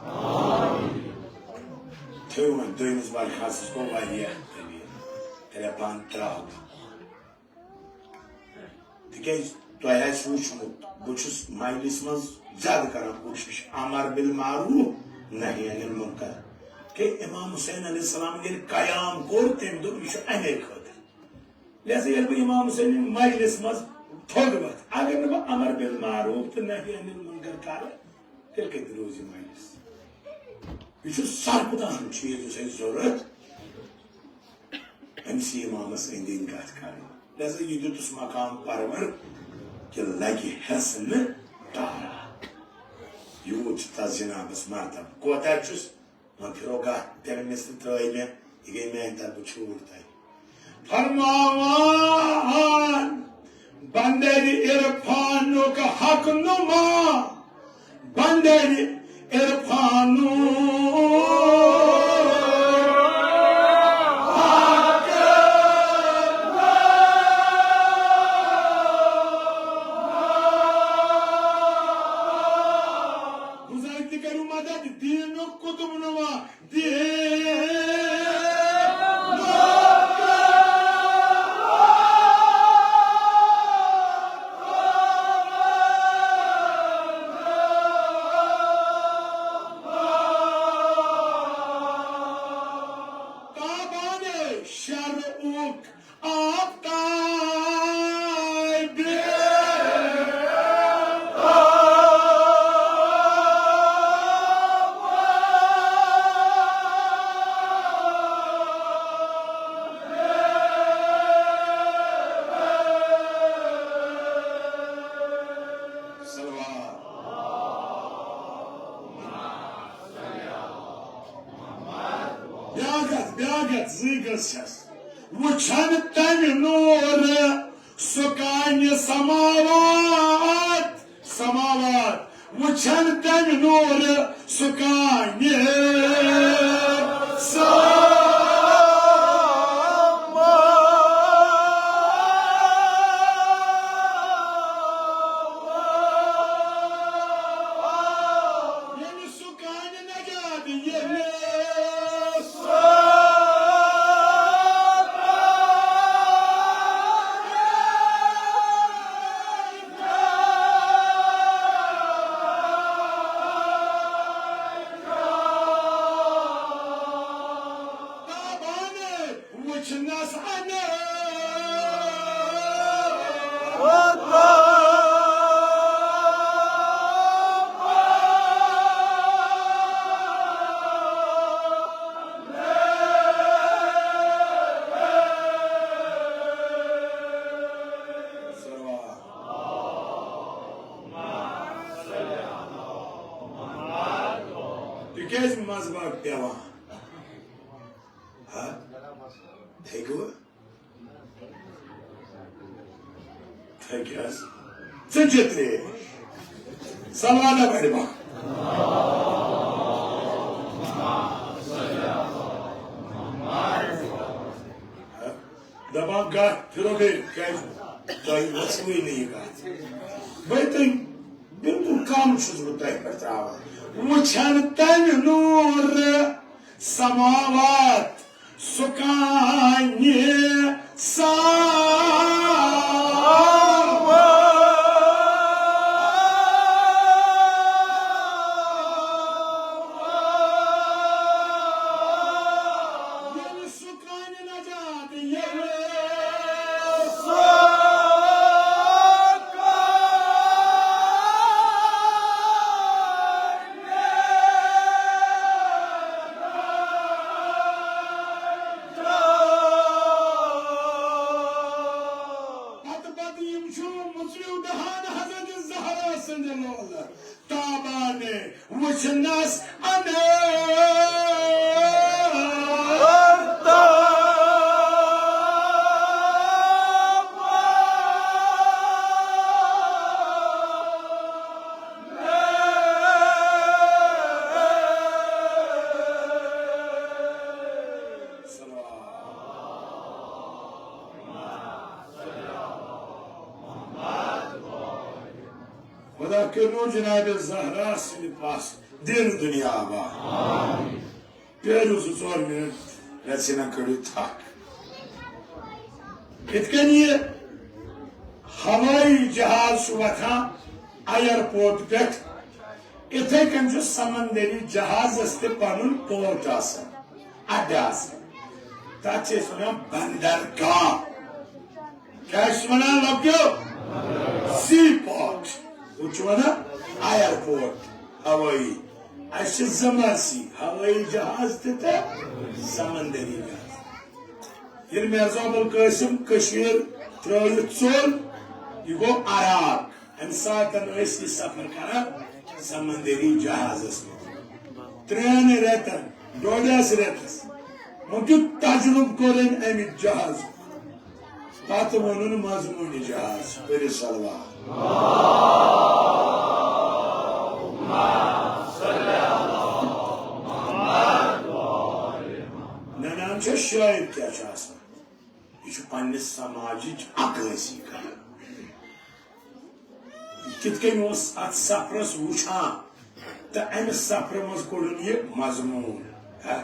تھٲیِو وۄنۍ دوٚیمِس برخاستَس گوٚو واریاہ، تیٚلہِ ترٛےٚ بند ترٛاوو۔ تِکیٛازِ تۄہہِ آسہِ وٕچھمُت، بہٕ چھُس مجلس منٛز زیادٕ کران کوٗشش امر بالمعروف نہی عن المنکر۔ کہ امام حسین علیہ السلام ییٚلہِ قیام کوٚر، تٔمۍ دوٚپ، یہِ چھُ امے خٲطرٕ۔ لہذا ییٚلہِ بہٕ امام حسین مجلس منٛز تھوٚد وۄتھٕ، اگر نہٕ بہٕ امر بالمعروف تہٕ نہی عن المنکر کرٕ، تیٚلہِ کَتہِ روزِ مٲلِس؟ یہِ چھُ ساروی کھۄتہٕ اَہَم چیٖز یُس اَسہِ ضروٗرت أمِس امامس أنٛدۍ أنٛدۍ کتھ کرٕنۍ۔ لہذا یہِ دیُتُس مقام پرور کہ لگہِ ہٮ۪س نہٕ ٹارا۔ یوٗت چھُ تس جنابس مرتبہٕ۔ کوتاہ چھُس؟ وۄنۍ پھِرو گتھ تٔمۍ أمِس تہٕ ترٲے مےٚ، یہِ گٔے میانہِ طرفہٕ چھوٗٹ تۄہہِ۔ فرماوان بندرِ عرفانُک حق نما، بندرِ عرفانُک حق۔ بُزرگ تہِ کٔرِو مدد، دیٖنُک قطب نما۔ تابان شرعُک آفتاب۔ صلوات۔ بیاکھ ہتھ، بیاکھ ہتھ، زٕے گٔژھ چھس۔ وٕچھن تمہِ نوٗرٕ سُہ کانہِ سماوات، سماوات۔ وٕچھن تمہِ نوٗرٕ سُہ کانہِ سماوات۔ ییٚلہِ سُہ کانہِ نجات ییٚلہِ تابان وٕچھنس اَنہٕ۔ تِکیٛازِ منٛزباگ پٮ۪وان؟ ہا؟ ہیٚکِوٕ؟ تھٔکۍ حظ۔ ژٕ جِترے۔ سلوانہ بڑِ ما۔ دپان گژھ پھِرو بیٚیہِ، کیٛازِ تۄہہِ وژھوٕے نہٕ یہِ کتھ؟ بٔے تُہۍ بِلکُل کم چھُس بہٕ تۄہہِ پٮ۪ٹھ تراوان۔ وٕچھان تمہِ نوٗرٕ سماوات سُہ کانہِ سماوات۔ ییٚلہِ سُہ کانہِ نجات ییٚلہِ سُہ پتہٕ پتہٕ یِم چھِ مُژریو دہان حضرت زہرا سٕنٛدِ لولہٕ تابانہِ وٕچھنس اندر۔ خدا کٔرِنو جناب زہرا سٕنٛدِ پاس دِن دُنیا آباد۔ پیٲرِو زٕ ژور منٹ، مےٚ ژھٕنن کٔڑِو تھکھ۔ یِتھ کٔنۍ یہِ ہوٲیی جہاز چھُ وۄتھان ایئرپورٹ پٮ۪ٹھ، یِتھے کٔنۍ چھُ سمندری جہازس تہِ پنُن پورٹ آسان، اڈٕ آسان۔ تتھ چھِ أسۍ ونان بندرگاہ۔ کیٛاہ چھِ ونان لۄکٹیو؟ Sea port. ہُہ چھُ ونان ایئرپورٹ۔ ہوٲیی۔ اَسہِ چھِ زٕ مرثی، ہوٲیی جہاز تہِ تہٕ سمندری جہاز۔ ییٚلہِ مرزا ابوالقاسم کٔشیٖر ترٛٲوِتھ ژوٚل، یہِ گوٚو عراق۔ اَمہِ ساتہٕ ٲسۍ یہِ سفر کران سمندری جہازس منٛز۔ ترٛٮ۪ن رٮ۪تن، ڈۄڈس رٮ۪تس، وۄنۍ کیُتھ تجربہٕ کوٚر أمۍ اَمہِ جہازُک۔ پتہٕ ووٚنُن مضموٗنہِ جہاز، پٔرِو صلوات۔ ننان چھا شٲعر کیٛاہ چھُ آسان؟ یہِ چھُ پننِس سماجٕچ عکٲسی کران۔ یہِ کِتھ کٔنۍ اوس اتھ سفرس وٕچھان تہٕ امہِ سفرٕ منٛز کوٚڑُن یہِ مضموٗن، ہا،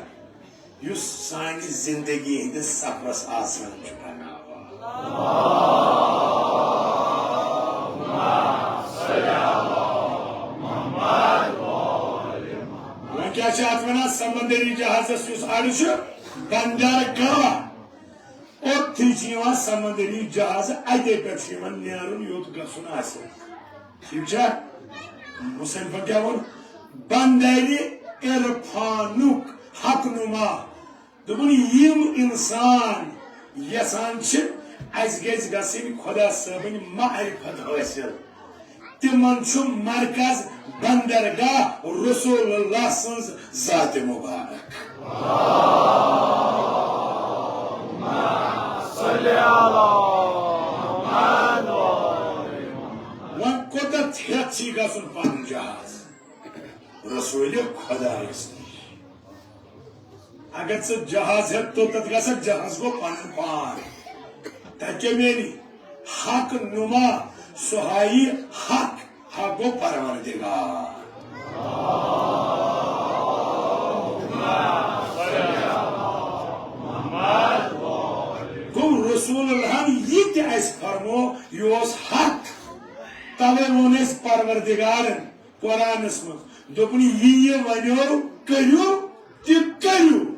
یُس سانہِ زندگی ہٕنٛدِس سفرس آسان چھُ بناوان۔ وۄنۍ کیٛاہ چھِ اتھ ونان؟ سمندری جہازس یُس اڈٕ چھُ، بندرگاہ۔ اوٚتتھٕے چھُ یِوان سمندری جہاز، اتے پٮ۪ٹھ چھُ یِمن نیرُن یوٚت گژھُن آسہِ۔ ٹھیک چھا؟ مصنفن کیٛاہ ووٚن؟ بندرِ عرفانُک حق نما۔ دوٚپُن، یِم انسان یژھان چھِ اسہِ گژھِ گژھٕنۍ خدا صٲبٕنۍ معرفت حٲصِل، تِمن چھُ مرکز بندرگاہ رسول اللہ سٕنٛز ذات مبارک۔ وۄنۍ کوٚتتھ ہٮ۪تھ چھی گژھُن پنُن جہاز؟ رسول خدایس نِش۔ اگر ژٕ جہاز ہٮ۪تھ توٚتتھ گژھکھ، جہاز گوٚو پنُن پان۔ تتہِ کیٛاہ میلی؟ حق نما، سُہ ہایی حق، حق گوٚو پروردگار۔ گوٚو رسول اللہن یہِ تہِ اسہِ فرمو، یہِ اوس حق۔ توے ووٚن اسہِ پروردگارن قرآنس منٛز، دوٚپُن، یہِ یہِ ونیو کٔرِو تہِ کٔرِو،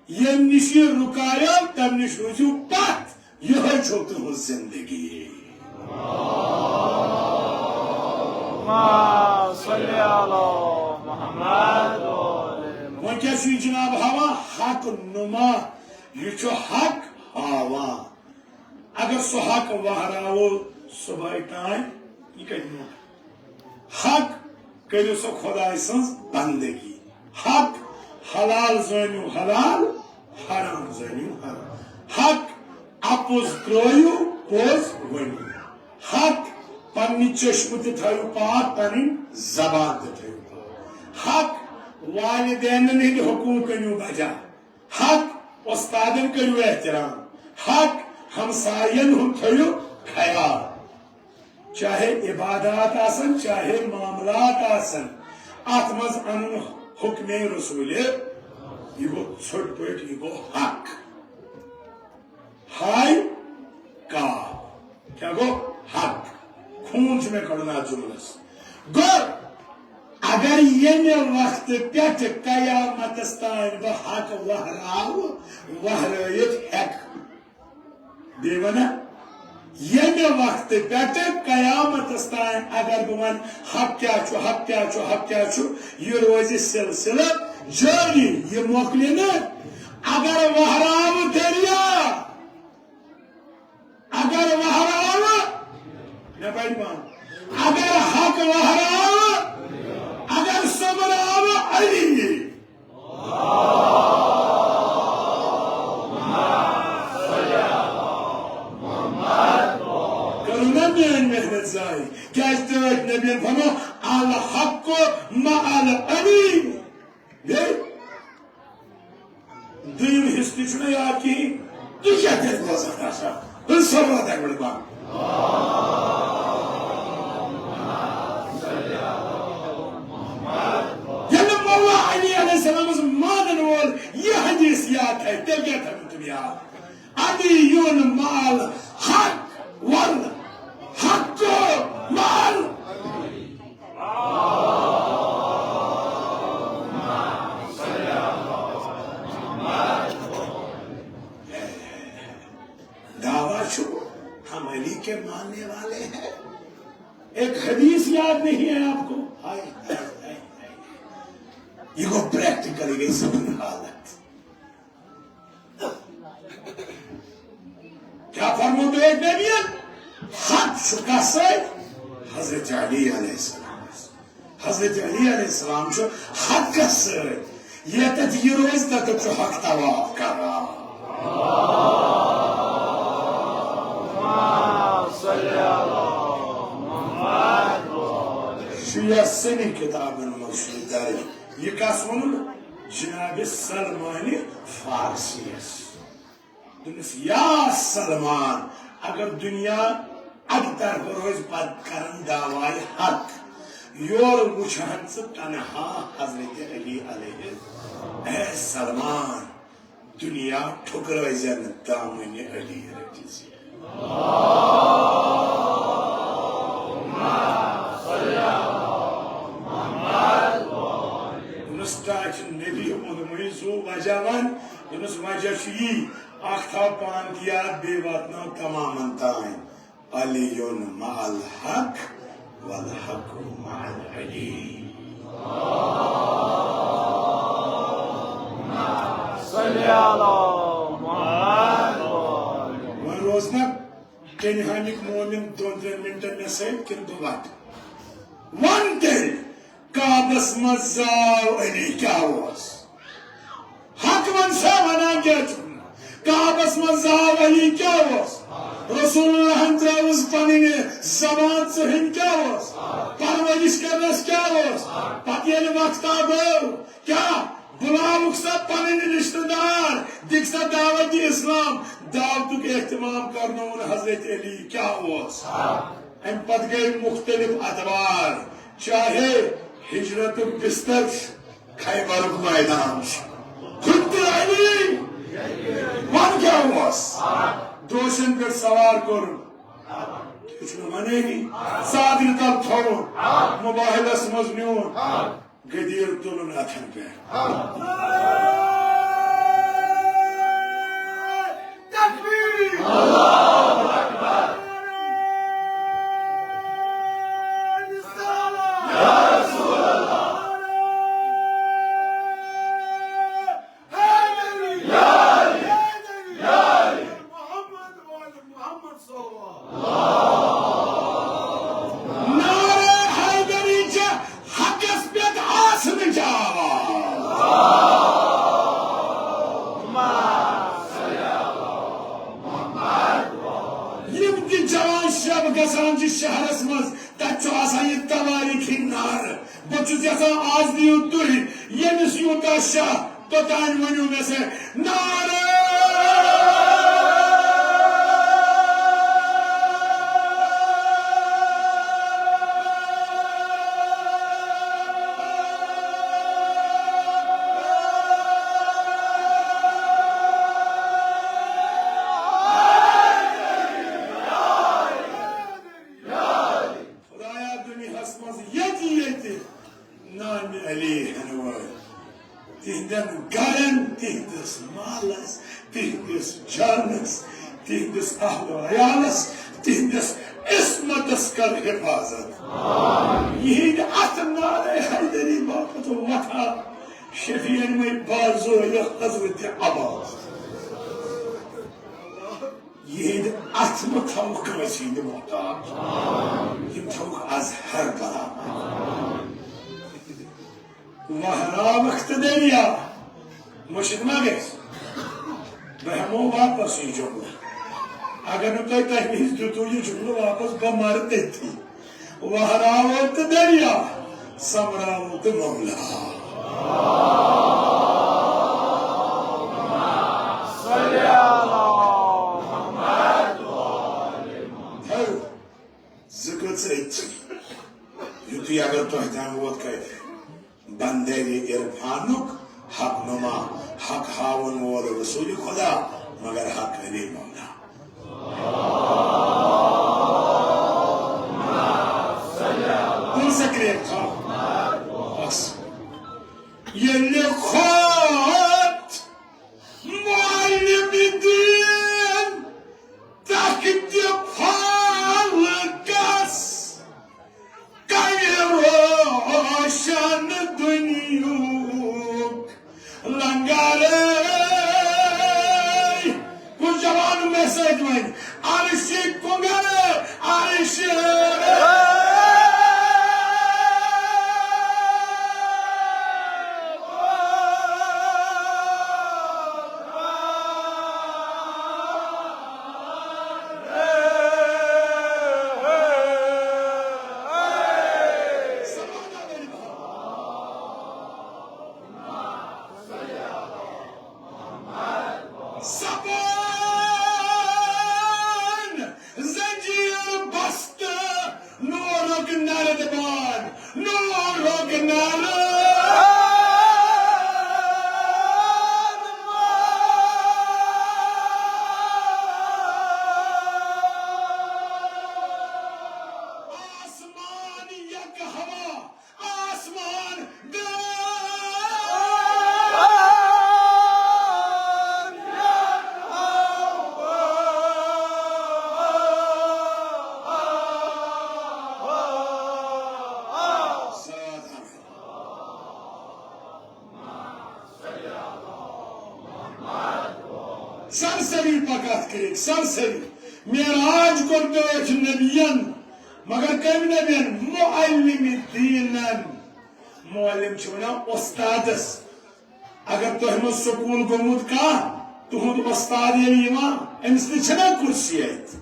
ییٚمہِ نِش یہِ رُکایو تمہِ نِش روٗزِو پتھ، یِہوٚے چھو تُہٕنٛز زندگی۔ وۄنۍ کیٛاہ چھُ یہِ جناب ہاوان؟ حق نما، یہِ چھُ حق ہاوان۔ اگر سُہ حق وہراوو صبحٲے تام، یہِ کتہِ نیوٗ؟ حق کٔرِو سا خداے سٕنٛز بندگی۔ حق حلال زٲنِو حلال، حرام زٲنِو حرام۔ حق اپُز ترٲیِو، پوٚز ؤنِو۔ حق پننہِ چشمہٕ تہِ تھٲیِو پاک، پنٕنۍ زبان تہِ تھٲیِو پاک۔ حق والدینن ہٕنٛدۍ حقوٗق أنِو بجا۔ حق استادن کٔرِو احترام، حق ہمساین ہُنٛد تھٲیِو خیال۔ چاہے عبادات آسن، چاہے معاملات آسن، اتھ منٛز انُن حکمِ رسول، یہِ گوٚو ژھوٚٹ پٲٹھۍ، یہِ گوٚو حق۔ ہاے کاو۔ کیٛاہ گوٚو؟ حق۔ خوٗن چھُ مےٚ کڑُن اتھ جملس۔ گوٚو، اگر ییٚمہِ وقتہٕ پٮ۪ٹھٕ قیامتس تام بہٕ حق وہراوٕ، وہرٲیِتھ ہٮ۪کہٕ۔ بیٚیہِ ونہ، ییٚمہِ وقتہٕ پٮ۪ٹھٕ قیامتس تام اگر بہٕ ونہٕ، حق کیٛاہ چھُ، حق کیٛاہ چھُ، حق کیٛاہ چھُ، یہِ روزِ سلسلہٕ جٲری، یہِ مۄکلہِ نہٕ۔ اگر وہراوٕ دریا، اگر وہراوٕ، مےٚ پرِ پانہٕ۔ اگر حق وہراوٕ، اگر سوٚمبراوٕ علی۔ کٔرٕو نا میٲنۍ محنت ضایع؟ کیٛازِ تٔتھۍ نبیَن فرموو، الحق مع العلی۔ بیٚیہِ دوٚیِم حصہٕ تہِ چھُنہٕ یاد کِہیٖنۍ۔ تُہۍ کیٛاہ تیٚلہِ بوزان آسان؟ بہٕ صبر تَمہِ وَرٲے بنٛد۔ ییٚلہِ مولا علی علیہ السلامَس مانَن وول یہِ حدیث یاد تھایہِ، تیٚلہِ کیٛاہ تھاوَن تِم یاد؟ علی یُن مال حق ول حق مال۔ دعویٰ چھُ، ہم علی کے ماننے والے ہیں۔ ایک حدیث یاد نہیں ہے آپ کو؟ ہائے، ہائے، ہائے، ہائے۔ یہ گوٚو پریکٹیکل، یہ گٔے سٲنۍ حالت۔ کیا فرموو تۄہہِ نبیَن؟ حق چھُ کس سۭتۍ؟ حضرت علی علیہ السلام۔ حضرت علی علیہ السلام چھُ حقس سۭتۍ۔ ییٚتٮ۪تھ یہِ روزِ، تَتٮ۪تھ چھُ حق طواف کران۔ شیعہ سٕنٛدِ کِتابن منٛز چھُ یہِ درج۔ یہِ کس ووٚنُن؟ جناب سلمان فارسیَس۔ دوٚپنَس، یا سلمان، اگر دنیا اَکہِ طرفہٕ روزِ، پتہٕ کرن دعوایہِ حق۔ یورٕ وٕچھہن ژٕ تنہا حضرت علی علیہ۔ اے سلمان، دنیا ٹھُکرٲوزٮ۪ن، دامنہِ علی رٔٹۍ زِ۔ دوٚپنَس، ٹاٹھۍ نبی اوٚنمُے زُو وجہ وَن۔ دوٚپنَس، وجہ چھُ یی، اَکھ تھاو پانہٕ تہِ یاد، بیٚیہِ واتناو تمامَن تام۔ علی مع الحق والحق مع علی۔ صلی علی محمد۔ وۄنۍ روز نا کینہہ ہامِک مومن دۄن ترٛٮ۪ن منٹن مےٚ سۭتۍ کِنہٕ بہٕ وَٹہٕ؟ وَن تیٚلہِ، کعبس منٛز زاو علی کیٛاہ اوس؟ حق وَن سا، وَنان کیٛاہ چھُکھ؟ کعبس منٛز زاو علی کیٛاہ اوس؟ رسول اللہن ترٛٲوٕس پنٕنۍ زبان، ژٕ ہیٚنۍ کیٛاہ اوس؟ پرورش کرنس کیٛاہ اوس؟ پتہٕ ییٚلہِ وقتا گوٚو، کیٛاہ بُلاوُکھ سا پنٕنۍ رشتہٕ دار، دِکھ سا دعوت اسلام، دعوتُک اہتمام کرنووُن حضرت علی کیٛاہ اوس؟ امہِ پتہٕ گٔے مختلف ادوار، چاہے ہجرتُک بستر چھُ، خیبرُک میدان چھُ، خود علی وَن کیٛاہ اوس؟ دوشن پٮ۪ٹھ سوار کوٚرُن، یہِ چھُنہٕ وَنٲنی، ژادرِ تل تھوٚوُن، موبایلس منٛز نیوٗن، غدیٖر تُلُن اَتھن پٮ۪ٹھ۔ تکبیر! اللہ اکبر! حیدری! یا علی! حیدری! یا علی! محمد وال محمد صلی اللہ۔ نعرہ حیدری چھِ حقس پٮ۪ٹھ آسنٕچ آواز۔ یِم تہِ جوان شب گژھان چھِ شہرس منٛز، تتہِ چھُ آسان یہِ توٲریٖخی نعرٕ۔ بہٕ چھُس یژھان، آز دِیِو تُہۍ ییٚمِس یوٗتاہ شاہ، توٚتام ؤنِو مےٚ سۭتۍ، نعرہ خدایا، دُنیاہَس منٛز ییٚتہِ ییٚتہِ نامِ علی ہٮ۪نہٕ وٲلۍ، تِہنٛدٮ۪ن گرن، تِہنٛدِس مالس، تِہنٛدِس جانس، تِہنٛدِس اہل و عیالس، تِہنٛدِس عصمتس کر حفاظت۔ یِہنٛدِ اتھ نعرہ حیدری باپتھ وۄتھا شفیع مے بازو یہِ حضرت عباس۔ یِہنٛدِ اتھٕ مہٕ تھاوُکھ کٲنٛسہِ ہٕنٛدِ محتاج، یِم تھاوُکھ از ہر برابر۔ وہراوکھ تہٕ دریا، مُشِک ما گژھِ؟ بہٕ ہٮ۪مو واپس یہِ جملہٕ۔ اگر نہٕ تۄہہِ تمہِ وِزِ دیُتوُ یہِ جملہٕ واپس، بہٕ مرٕ تٔتھی۔ وہراوو تہٕ دریا، سمراوو تہٕ مولا۔ تھٲیِو زٕ کٔژ أتھۍ۔ یُتُے اگر تۄہہِ تام ووت کتہِ۔ بندرِ عرفانُک حق نما، حق ہاوَن وول رسول خدا، مگر حق علی مولا۔ کُن سا کرٛیک تھاو؟ بس۔ ییٚلہِ کھوت معلم دین تخت فالکس، کَرِ روشن دُنیاہ۔ سرسری پکتھ کٔرِتھ، سرسری۔ معراج کوٚر تٔتھۍ نبین، مگر کٔمۍ نبین؟ معلم دینن۔ معلم چھِ ونان استادس۔ اگر تۄہہِ منٛز سکوٗل گوٚمُت کانٛہہ، تُہُنٛد استاد ییٚلہِ یِوان، أمِس نِش چھَنا کُرسی اَتہِ؟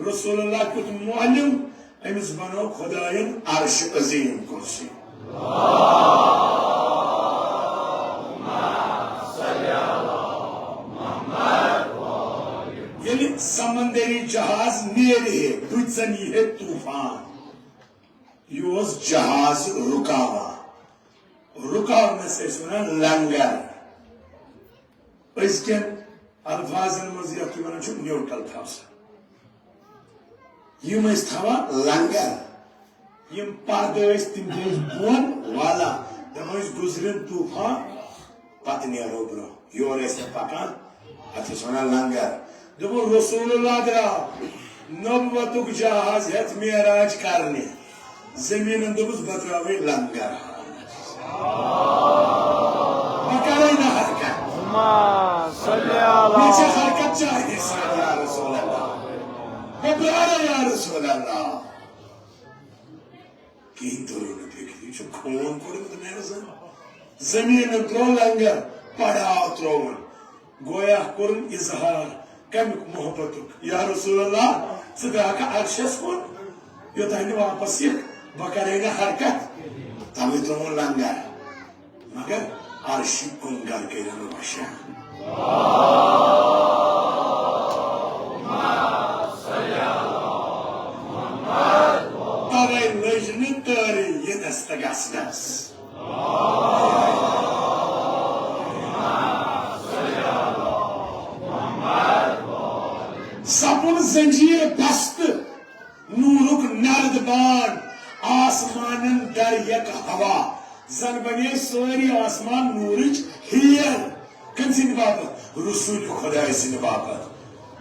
رسول اللہ کیُتھ معلم، أمِس بنٲو خۄدایَن عرش عظیٖم کُرسی۔ ییٚلہِ سمندری جہاز نیرِ ہے، بُتھِ زن یی ہے طوفان۔ یہِ اوس جہاز رُکاوان۔ رُکاونس ٲسۍ ونان لنگر۔ أزکٮ۪ن الفاظن منٛز یتھ تُہۍ ونان چھِو نیوٹرل تھاو سا۔ یِم ٲسۍ تھاوان لنگر۔ یِم پردٕ ٲسۍ، تِم تہِ ٲسۍ بۄن والان۔ دپان ٲسۍ، گُزرن طوفان، پتہٕ نیرو برٛونٛہہ۔ یور ٲسۍ نہٕ پکان، اتھ ٲسۍ ونان لنگر۔ دوٚپُن، رسول اللہ درٛاو نبوتُک جہاز ہٮ۪تھ معراج کرنہِ۔ زٔمیٖنن دوٚپُس، بہٕ ترٛاوَے لنگر۔ بہٕ کرے نہٕ حرکت۔ اللہم صل علی مےٚ چھِ حرکت چاہیے سان یا رسول اللہ۔ بہٕ پرٛارے یا رسول اللہ۔ کِہیٖنۍ توٚرُن نہٕ فِکرِ۔ یہِ چھُ خوٗن کوٚڑمُت نٮ۪رٕ زَن۔ زٔمیٖنَن ترٛوو لنگر، پڑاو ترٛووُن۔ گویا کوٚرُن اظہار کَمیُک؟ محبتُک۔ یا رسول اللہ، ژٕ درٛاکھ عرشَس کُن، یوٚتام نہٕ واپس یِکھ، بہٕ کَرے نہٕ حرکت۔ تَوَے ترٛووُن لنگر۔ مگر عرشی کُنگر کٔرِن وشان۔ توے لٔج نہٕ تٲرٕے یِنس تہٕ گژھنس۔ سپُن زنجیٖر بستہٕ۔ نورُک نرد بان، آسمانن در یک ہوا۔ زن بنے سٲری آسمان نورٕچ ہیر۔ کٔمۍ سٕنٛدِ باپتھ؟ رسول خدایہِ سٕنٛدِ باپتھ۔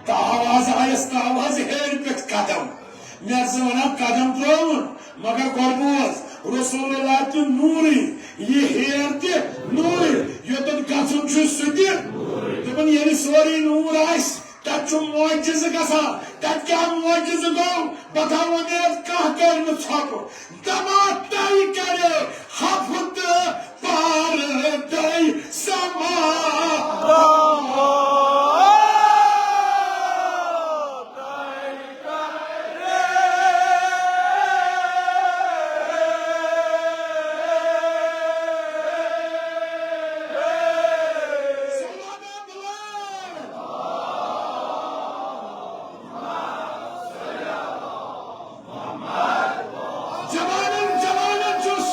تاو حظ آیس، تاو حظ ہیرِ پٮ۪ٹھ قدم۔ مےٚ حظ ونان قدم ترٛووُن، مگر گۄڈٕ بوز، رسول اللہ تہِ نوٗرٕے، یہِ ہیر تہِ نوٗرٕے، یوٚتَتھ گژھُن چھُ سُہ تہِ۔ دوٚپُن، ییٚلہِ سورُے نوٗر آسہِ، تتہِ چھُ معجزٕ گژھان۔ تتہِ کیٛاہ معجزٕ گوٚو؟ بہٕ تھاوٕ وۄمید، کانٛہہ کرِ نہٕ ژھۄپہٕ۔ دما تۄہہِ کرِ ہفتہٕ پردے سما۔ جوانن، جوانن چھُس۔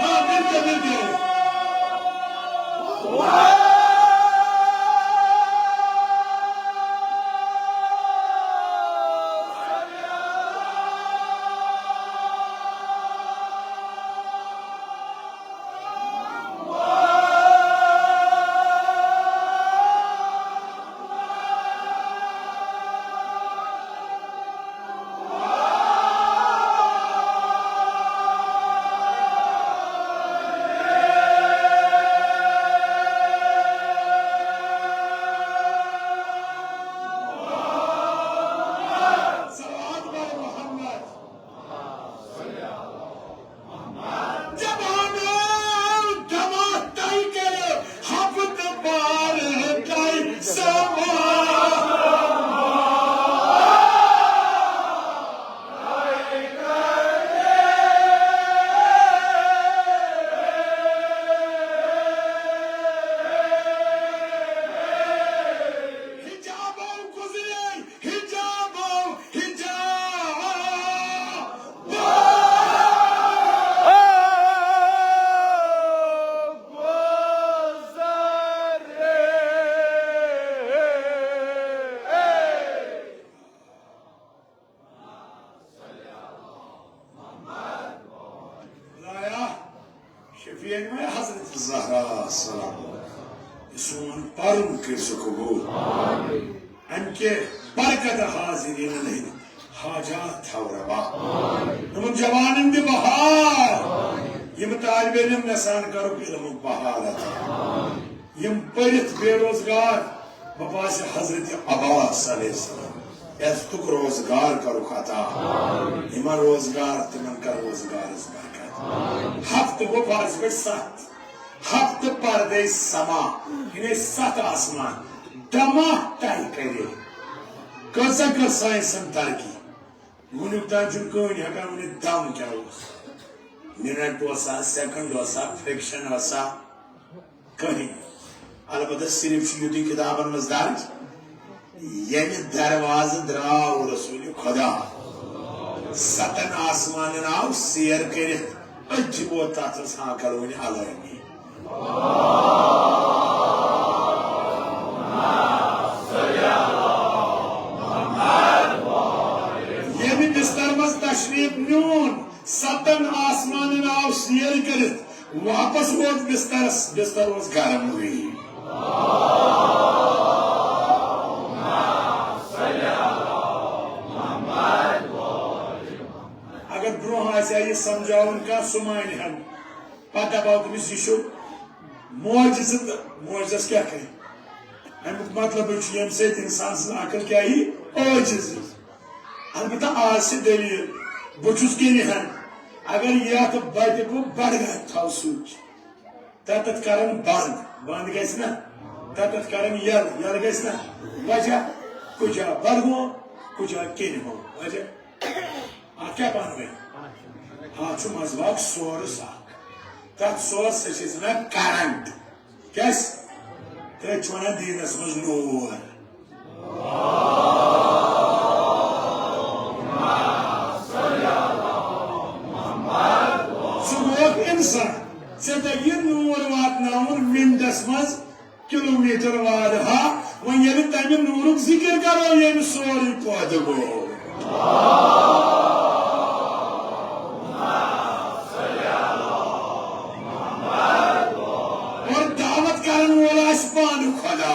آ، بِلکُل، بِلکُل۔ صلوات بر محمد۔ جوانو، دما تۄہہِ کٔرِو ہفتہٕ بار تۄہہِ سوال۔ حجابو گُزرے، حجابو، حجاب۔ خدایا، شفیع انوار حضرت زہرا سلام، یہِ سون پرُن کٔرۍ سُہ قبول۔ امہِ کہِ برکتہٕ حاضریٖنن ہٕنٛدۍ حاجات تھاو روا۔ یِمن جوانن دِ بہار، یِم طالب علم یژھان کرُکھ علمُک بہار عطا۔ یِم پٔرِتھ بے روزگار، بہٕ باسہِ حضرت عباس علیہ السلام، یَس تُک روزگار کَرُکھ عطا۔ یِمَن روزگار، تِمَن کَر روزگارَس برکت۔ ہفتہٕ گوٚو فرض پٲٹھۍ ستھ، ہفتہٕ پردے سما، یعنی ستھ آسمان دما طے کٔرِتھ۔ کۭژاہ کٔر ساینسَن ترقی؟ وُنیُک تام چھُنہٕ کٕہٕنۍ ہٮ۪کان ؤنِتھ دم کیٛاہ اوس، منٹ اوسا، سیکنڈ اوسا، فریکشن اوسا، کٕہٕنۍ۔ البتہ صرف چھُ یُتُے کتابن منٛز درج، ییٚمہِ دروازٕ درٛاو رسول خدا، ستن آسمانن آو سیر کٔرِتھ، أتھۍ ووت تتھ ٲس ہاکل وُنہِ علٲمی۔ ییٚمہِ بستر منٛز تشریف نیون، ستن آسمانن آو سیر کٔرِتھ، واپس ووت بسترس، بستر اوس گرمٕے۔ اگر برونٛہہ آسہِ ہا یہِ سمجھاوُن کانٛہہ، سُہ مانہِ ہا نہٕ۔ پتہٕ دپاو تٔمِس، یہِ چھُ معجزٕ، تہٕ معجزس کیٛاہ کرِ؟ امیُک مطلب چھُ، ییٚمہِ سۭتۍ انسان سٕنٛز عقل کیٛاہ یی؟ عٲجزی۔ البتہ آز چھِ دٔلیٖل، بہٕ چھُس کِنہِ ہن، اگر یتھ بتہِ بہٕ بڈگامہِ تھاوٕ سُچ، تتتھ کرن بند، بند گژھِ نا، تتتھ کرن یلہٕ، یلہٕ گژھِ نا۔ وجہ کُجا بڈگوم، کُجا کِنہِ ہُم۔ وجہ اتھ کیٛاہ پانہٕ ؤنۍ؟ اتھ چھُ منٛزٕ باگ سورس اکھ۔ تتھ سورسس چھِ أسۍ ونان کرنٹ۔ کیٛازِ؟ تٔتھۍ چھِ ونان دیٖنس منٛز نوٗر۔ ژٕ گوکھ انسان، ژےٚ تگہِ یہِ نوٗر واتناوُن منٹس منٛز کلومیٹر وادٕ ہا، وۄنۍ ییٚلہِ تمہِ نوٗرُک ذکر کرو، ییٚمہِ سورُے پٲدٕ گوٚو۔ اور دعوت کرن وول آسہِ پانہٕ خدا۔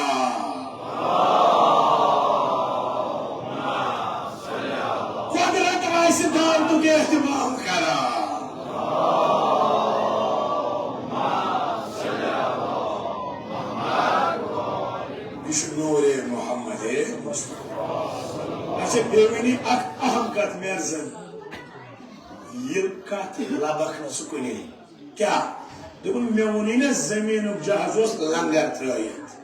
قدرت آسہِ دعوتُک اہتمام کران۔ یہِ چھُ نوٗرِ محمد مصطفیٰ۔ اچھا، بیٚیہِ ؤنِو اکھ اہم کتھ میرزن۔ یہِ کتھ لبکھ نہٕ ژٕ کُنے۔ کیٛاہ؟ دوٚپُن، مےٚ ووٚنُے نہ، زٔمیٖنُک جہاز اوس لنگر ترٲیِتھ۔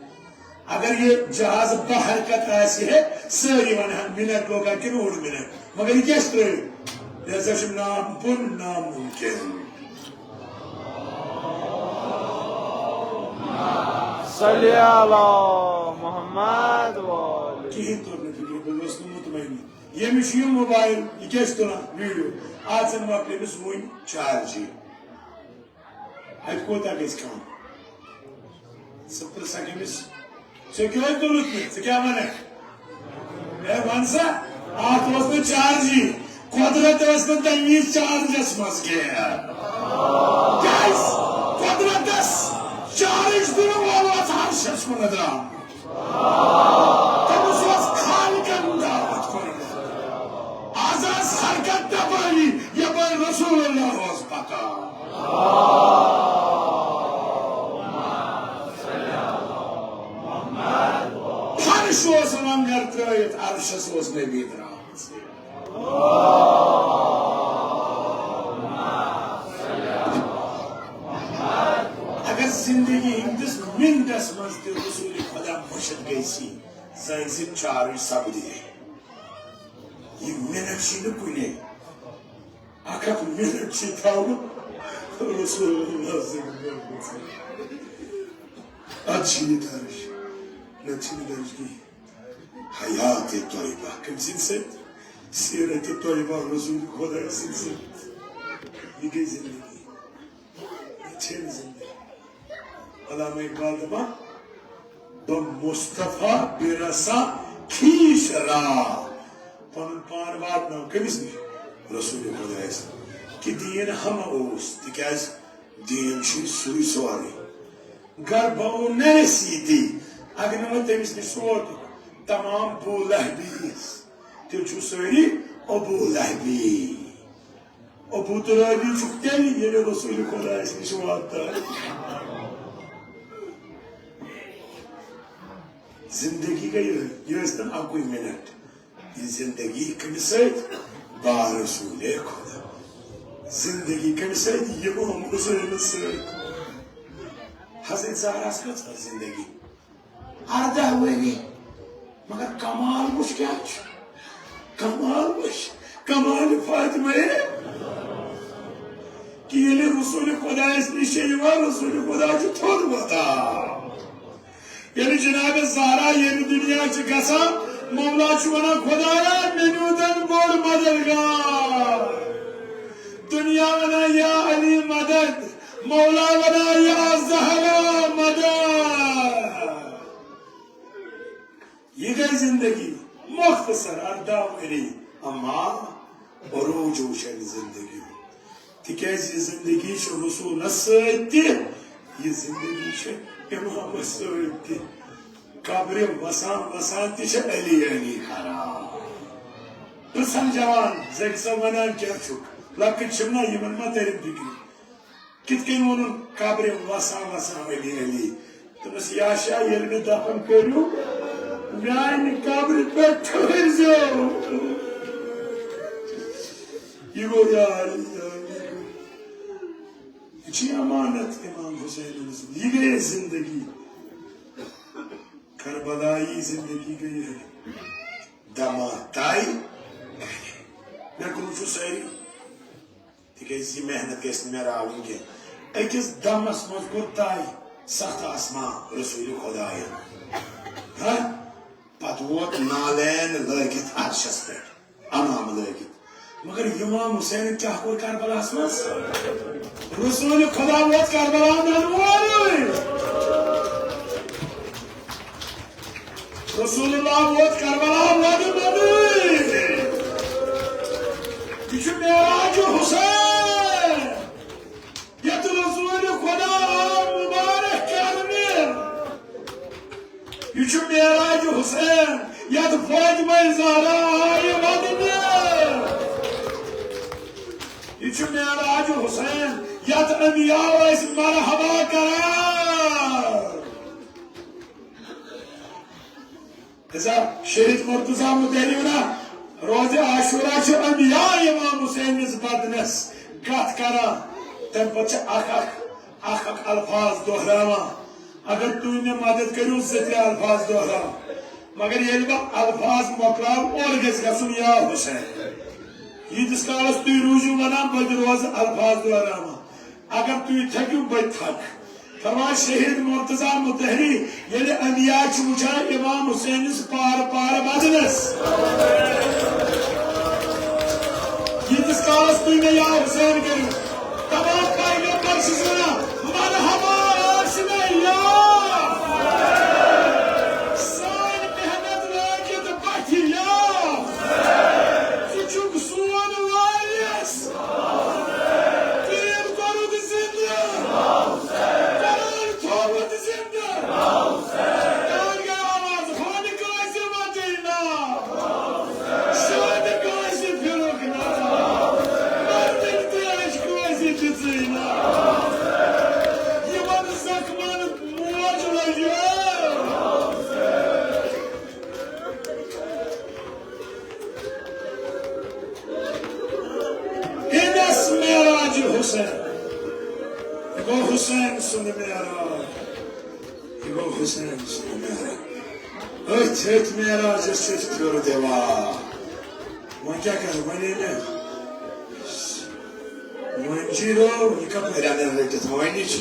اگر یہِ جہاز بحرکت آسہِ ہے، سٲری ونہٕ ہن منٹ لوٚگا کِنہٕ اوٚڑ منٹ۔ مگر یہِ کیٛاہ چھُ ترٲیِتھ؟ یہِ ہسا چھُ نامُمکِن، نامُمکِن۔ صلی علی محمد وآلہ۔ کِہیٖنۍ توٚر نہٕ فِکرِ، بہٕ گوس نہٕ مطمئن۔ ییٚمِس چھُ یہِ موبایل، یہِ کیٛاہ چھُ تُلان ویٖڈیو؟ اَتھ زَن مۄکلہِ أمِس وُنہِ چارجی۔ اَتہِ کوٗتاہ گژھِ کَم؟ ژٕ پرٛژھکھ أمِس، "ژےٚ کیٛازِ تُلُتھ نہٕ؟ ژٕ کیٛاہ وَنکھ؟ ہے، وَن سا، اَتھ اوس نہٕ چارجی۔ قۄدرت ٲس نہٕ تَمہِ وِزِ چارجَس منٛز کینٛہہ۔ کیٛازِ؟ قۄدرتَس چارج دِنہٕ وول اوس عرشَس کُن درٛامُت۔" تٔمِس اوس خالقن دعوت کوٚرمُت۔ از آسہِ حرکت تپٲری، یپٲرۍ رسول اللہ اوس پکان۔ فرش اوس لنگر ترٲوِتھ، عرشس اوس نبی درٛامٕژ۔ اگر زندگی ہٕنٛدِس منٹس منٛز تہِ رسول خدا مٔشِتھ گژھِ، سٲنۍ زِندٕ چارٕچ سپدِ۔ یہِ منٹ چھِ نہٕ کُنے۔ اکھ اکھ منٹ چھِ تھاوُن رسول اللہ سٕنٛدِ محبت سۭتۍ۔ اتھ چھِ یہِ درج، نتہٕ چھِ نہٕ درج کِہیٖنۍ۔ حیات طیبہ کٔمۍ سٕنٛدِ سۭتۍ؟ سیرت طیبہ رسول خدا سٕنٛدِ سۭتۍ۔ یہِ گٔے زندگی۔ یہِ چھے نہٕ زندگی۔ علامہ اقبال دپان، "بہ مصطفیٰ برساں خویش را۔" پنُن پان واتناو کٔمِس نِش؟ رسول خدایس۔ کہ دین ہم اوس، تِکیازِ دین چھُ سُے سورُے۔ گر بہ او نہ رسیدی، اگر نہٕ وۄنۍ تٔمِس نِش سُہ ووت، تمام بو لہبیس، تیٚلہِ چھُ سٲری ابو لہبی۔ ابو ترابی چھُ تیٚلہِ، ییٚلہِ رسول خدایس نِش واتان۔ زندگی گٔے یہِ، یہِ ٲسۍ تن اَکُے منٹ۔ یہِ زندگی کٔمِس سۭتۍ؟ با رسول خدا۔ زندگی کٔمِس سۭتۍ؟ یہِ محمد حسینس سۭتۍ۔ حضرت زہراہس کۭژاہ زندگی؟ ارداہ ؤری۔ مگر کمال وٕچھ کیٛاہ چھُ؟ کمال وٕچھ، کمال فاطمہ یہِ کہِ ییٚلہِ رسول خدایس نِش چھِ یِوان، رسول خدا چھُ تھوٚد وۄتھان۔ ییٚلہِ جناب زہرا ییٚلہِ دُنیا چھِ گژھان، مولا چھُ ونان، "خدایا، مےٚ نیوٗتن بوٚڑ مددگار۔" دُنیا ونان، "یا علی مدد۔" مولا ونان، "یا زہرا مدد۔" یہِ گٔے زندگی مختصر، ارداہ ؤری، اما عروج وٕچھ اَمہِ زندگی ہُنٛد۔ تِکیٛازِ یہِ زندگی چھِ رسولس سۭتۍ تہِ، یہِ زندگی چھِ امامس سۭتۍ تہِ۔ قبرِ وسان وسان تہِ چھِ علی علی کران۔ پرٛژھن جوان، زَنہِ سا ونان کیٛاہ چھُکھ؟ لۄکٕٹۍ چھِم نا، یِمن ما ترِ فِکرِ؟ کِتھ کٔنۍ ووٚنُن قبرِ وسان وسان علی علی؟ دوٚپمَس، یا شاہ، ییٚلہِ مےٚ دفن کٔرِو، میانہِ قبرِ پٮ۪ٹھ ٹھٔہرۍ زیو۔ یہِ گوٚو یا علی، یا علی۔ یہِ چھِ امانت امام حسینَن سٕنٛز۔ یہِ گٔیے زندگی۔ کربلایی زندگی گٔیے۔ دما تاے۔ مےٚ کوٚرمُت چھُ سٲری۔ تِکیٛازِ یہِ محنت گژھِ نہٕ مےٚ راوٕنۍ کینٛہہ۔ أکِس دمس منٛز کوٚر طے ستھ آسمان رسول خدایَن۔ ہہ؟ پتہٕ ووت نالین لٲگِتھ عرشس پٮ۪ٹھ، امام لٲگِتھ۔ مگر امام حسینن کیٛاہ کوٚر کربلاہس منٛز؟ رسول خدا ووت کربلا ننوارٕے۔ رسول اللہ ووت کربلا وَنہٕ وَنٕے۔ یہِ چھُ معراج حسین، یَتھ رسول خدا آو مبارک کرنہِ۔ یہِ چھُ معراج حسین، یَتھ فاطمہ زہرا آیہِ وَننہٕ۔ یہِ چھُ معراج حسین، یَتھ انبیاء ٲسۍ مرحبا کران۔ لہذا شہید مرتضیٰ متحری ونان، روزِ عاشورہ چھُ انبیاء امام حسینس بدنس گتھ کران۔ تمہِ پتہٕ چھِ اکھ اکھ، اکھ اکھ الفاظ دہراوان۔ اگر تُہۍ مےٚ مدد کٔرِو، زٕ ترٛےٚ الفاظ دہراو۔ مگر ییٚلہِ بہٕ الفاظ مۄکلاو، اورٕ گژھِ گژھُن یا حسین۔ ییٖتِس کالس تُہۍ روٗزِو ونان، بہٕ تہِ روزٕ الفاظ دہراوان۔ اگر تُہۍ تھٔکِو، بہٕ تہِ تھکہٕ۔ فرمان شہید مرتضیٰ متحری، ییٚلہِ انبیاء چھِ وٕچھان امام حسینس پارٕ پارٕ بدنس۔ ییٖتِس کالس تُہۍ مےٚ یا حسین کٔرِو، تمام پیغمبر چھِ ونان، مرحبا ٲسۍ مےٚ یا۔ سٲنۍ محنت لٲگِتھ بتھِ یا۔ ژٕ چھُکھ سون وارث۔ پیٖر کوٚرُتھ زِندٕ۔ قرآن تھوٚوُتھ زِندٕ۔ تان گٔے آواز، خانقاہ آسہِ مدینہ۔ شاد کٲنٛسہِ پھِرُکھ نہ۔ مردٕکۍ تہِ ٲسۍ کٲنٛسہِ دِژٕے نہ۔ یِمن زخمن موج لٔجہِ۔ یہِ گژھِ معراج حسین۔ یہِ گوٚو حسین سُنٛد معراج۔ یہِ گوٚو حسین سُنٛد معراج۔ أتھۍ، أتھۍ معراجس چھِ أسۍ پھیُر دِوان۔ وۄنۍ کیٛاہ کرٕ؟ وۄنۍ ییٚلہِ وۄنۍ جیٖرو، یہِ کپٲرۍ اَنَن رٔٹِتھ وۄنۍ نِش؟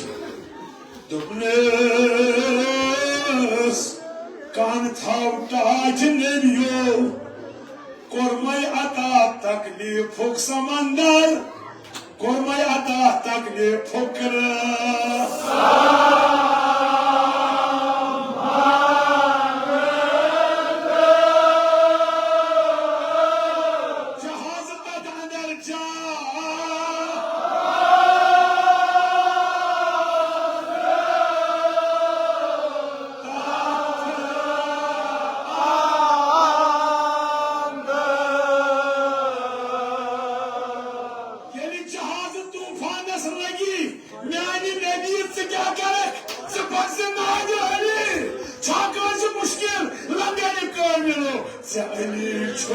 دوٚپنَس، کَن تھاو ٹاٹھۍ نبیو، کوٚرمَے عطا تکلیفُک سمندر، کوٚرمَے عطا تکلیفُک رٲ۔ جہاز تَتھ اندر جا۔ ییٚلہِ جہاز طوفانس لگی، میانہِ نبی، ژٕ کیٛاہ کرکھ؟ ژےٚ علی چھُ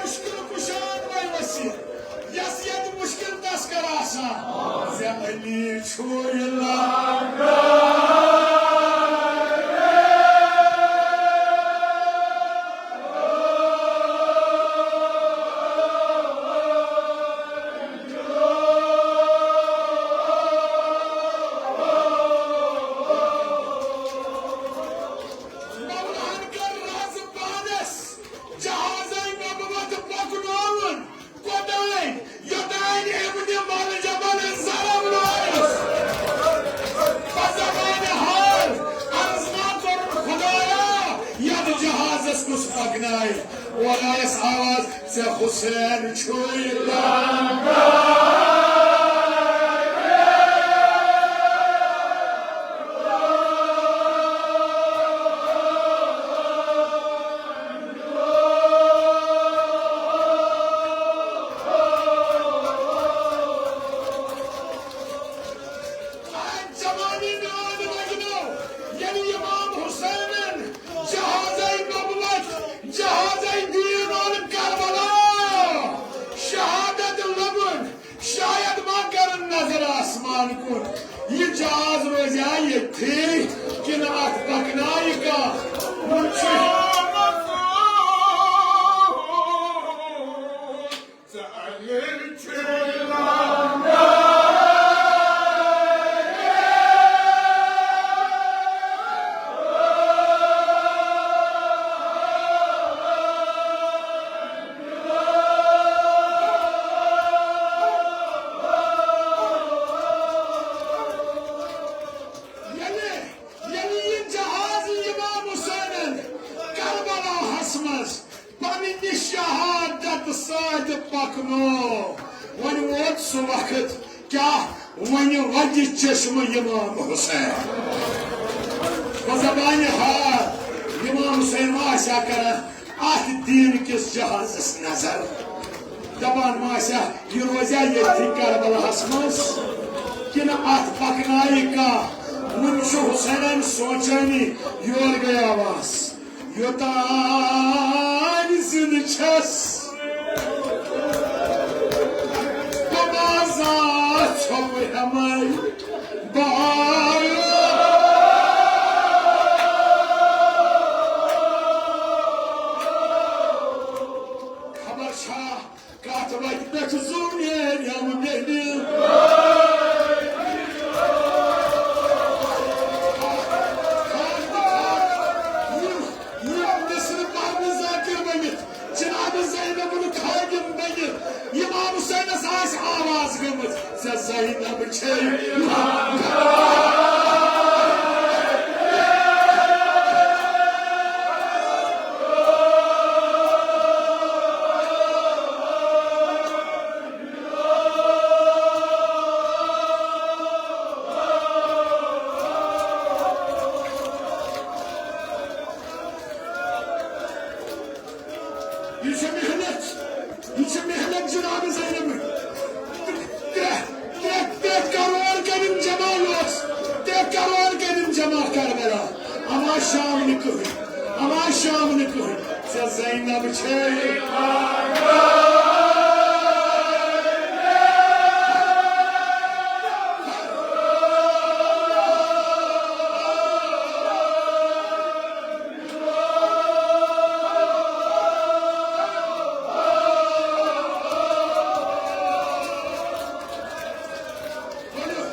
مشکل کشان وے وسیع، یس یتہِ مشکل تس کر آسان۔ ژےٚ علی چھُے لاگان۔ مولان کر راز پانس، جہازے نبوت پکناوُن۔ کوٚتام؟ یوٚتام ابن ملجمن ظلم لویُس۔ بزبانِ حال عرض ما کوٚرُن خدایا، یتھ جہازس کُس پکنایہِ؟ اورٕ آیس آواز، ژےٚ حسین چھُے لنگر۔ زمانی میون مجنو، یعنی امام حسینن جہازے نبوت، جہازے دین اوٚن کربلا۔ شہادت لبن، شاید ما کرن نظر آسمان کن۔ یہ جہاز روزیا یتھی، کن اتھ پکنایہِ کانٛہہ؟ وُچھ۔ ییٚلہِ، ییٚلہِ یہِ جہاز امام حسینن کربلاہس منٛز پننہِ شہادت سۭتۍ پکنو۔ وۄنۍ ووت سُہ وقت، کیٛاہ وۄنۍ وجہِ چشمہٕ امام حسین۔ بزبانِ حال امام حسین ما آسہِ ہا کران اتھ دین کِس جہازس نظر؟ دپان ما آسہِ ہا، یہِ روزیا ییٚتھی کربلاہس منٛز، کِنہٕ اتھ پکنایہِ کانٛہہ؟ وُنہِ چھُ حسینن سونچانی، یور گٔے آواز۔ یوٚتام زِندٕ چھَس، بہٕ ما زانٛہہ ژھۄپہٕ ہٮ۪مَے بہار۔ خبر چھا؟ کتھ وتہِ پٮ۪ٹھ زُو نیرٮ۪م بیٚنہِ۔ یِم، یِم مِصرٕ پرنہٕ ذاکر بٔنِتھ، جناب زینب الخادم بٔنِتھ، امام حسینس آسہِ آواز گٔمٕژ، ژےٚ زینب چھے۔ یہِ چھِ محنت، یہِ چھِ محنت جناب زینب۔ ترٛےٚ، ترٛےٚ، ترٛےٚ کرور کٔرِم جمع یوس، ترٛےٚ کرور کٔرِم جمع کربلا۔ اما شام نہٕ کٕہٕنۍ، اما شام نہٕ کٕہٕنۍ۔ ژےٚ زینب چھے۔ ؤلِو،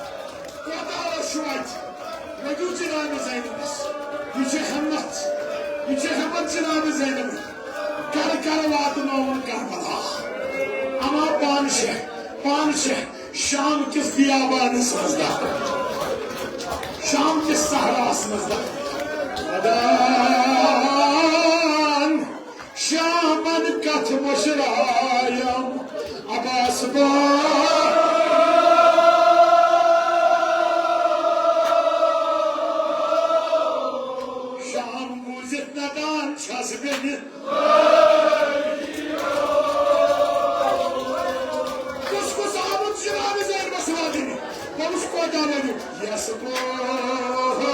کوتاہ اوس چھُ وَتہِ؟ ؤنِو جناب زینبس۔ یہِ چھِ ہمت، یہِ چھِ ہمت جناب زینب۔ گرٕ گرٕ واتنٲوُن کربلا۔ اما پانہٕ چھےٚ، پانہٕ چھےٚ شام کِس بیابانس منٛز دفن۔ شام کِس صحراہس منٛز دفن۔ ودان شامن کتھ مشرایم عباس با۔ سُہ بیٚہہِ۔ کُس کُس آمُت جناب زینبس وادنہِ؟ پوٚز کوتاہ ؤنِو؟ یس پوٚز۔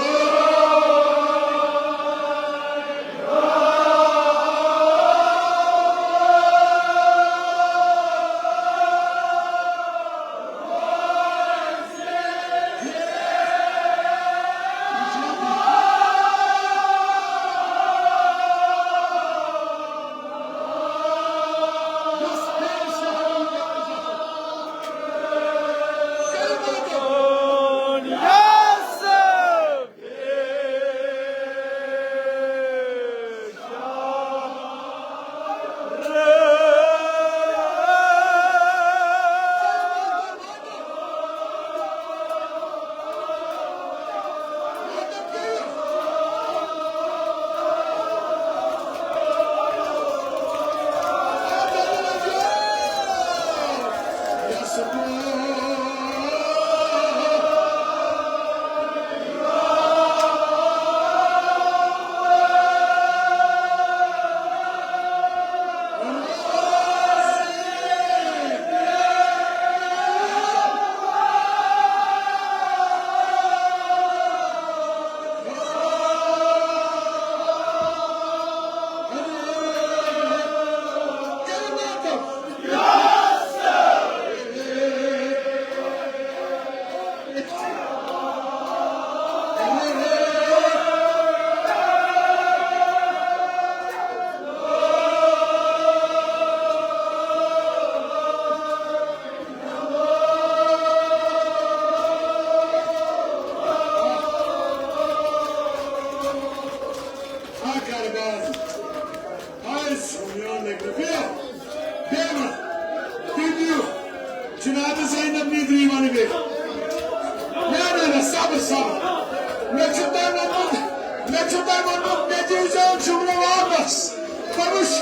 آز سُنیو نگرٕ بیٚیہِ، بیٚیہِ ما؟ تُہۍ دِیِو جناب زینب نگری ونہٕ بیٚیہِ۔ نہ، نہ، نہ، صبر، صبر۔ مےٚ چھُ تۄہہِ ووٚنمُت، مےٚ چھُ تۄہہِ ووٚنمُت، مےٚ دِیٖزیو جملہٕ واپس۔ بہٕ وٕچھ،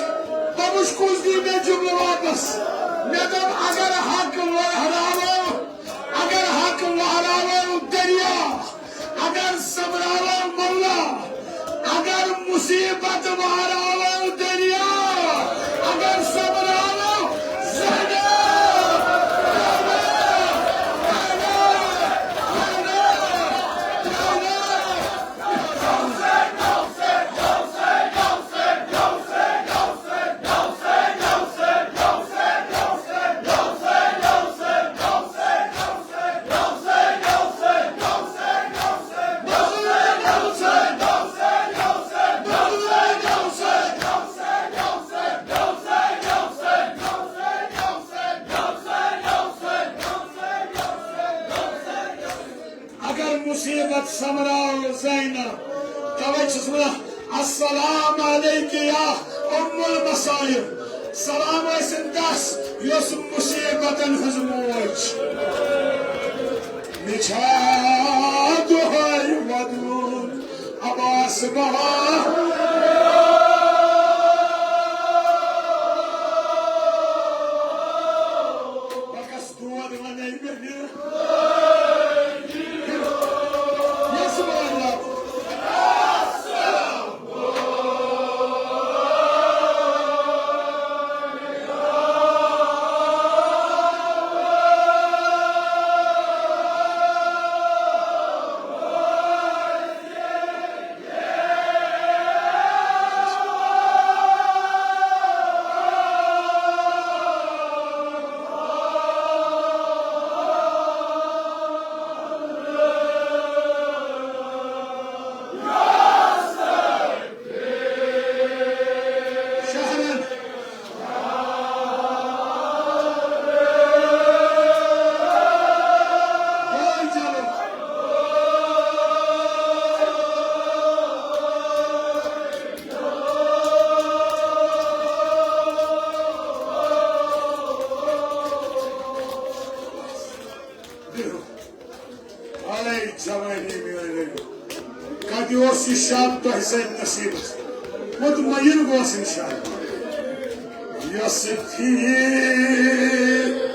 بہٕ وٕچھ کُس دِیہِ مےٚ جملہٕ واپس۔ مےٚ دوٚپ، اگر حق لہراوو، اگر حق لہراوو دریا، اگر سمراوو ملا، اگر مصیبت مہراوو دریا، اگر سمراوو زہرا، اگر مصیبت سمراو زینب، توے چھُس وَنان، السلام علیک یا ام المصائب۔ سلام ٲسِن تس، یۄس مصیبتن ہٕنٛز موج چھِ۔ مےٚ چھا دۄہے ودُن عباس بہار۔ بہٕ کس دود ونے مےٚ۔ آے جوانی میٲنۍ رٔنِو۔ کتہِ اوس یہِ شب تۄہہِ سۭتۍ نصیبس؟ مطمئن گوس انشاءاللہ۔ یۄس ٹھیٖک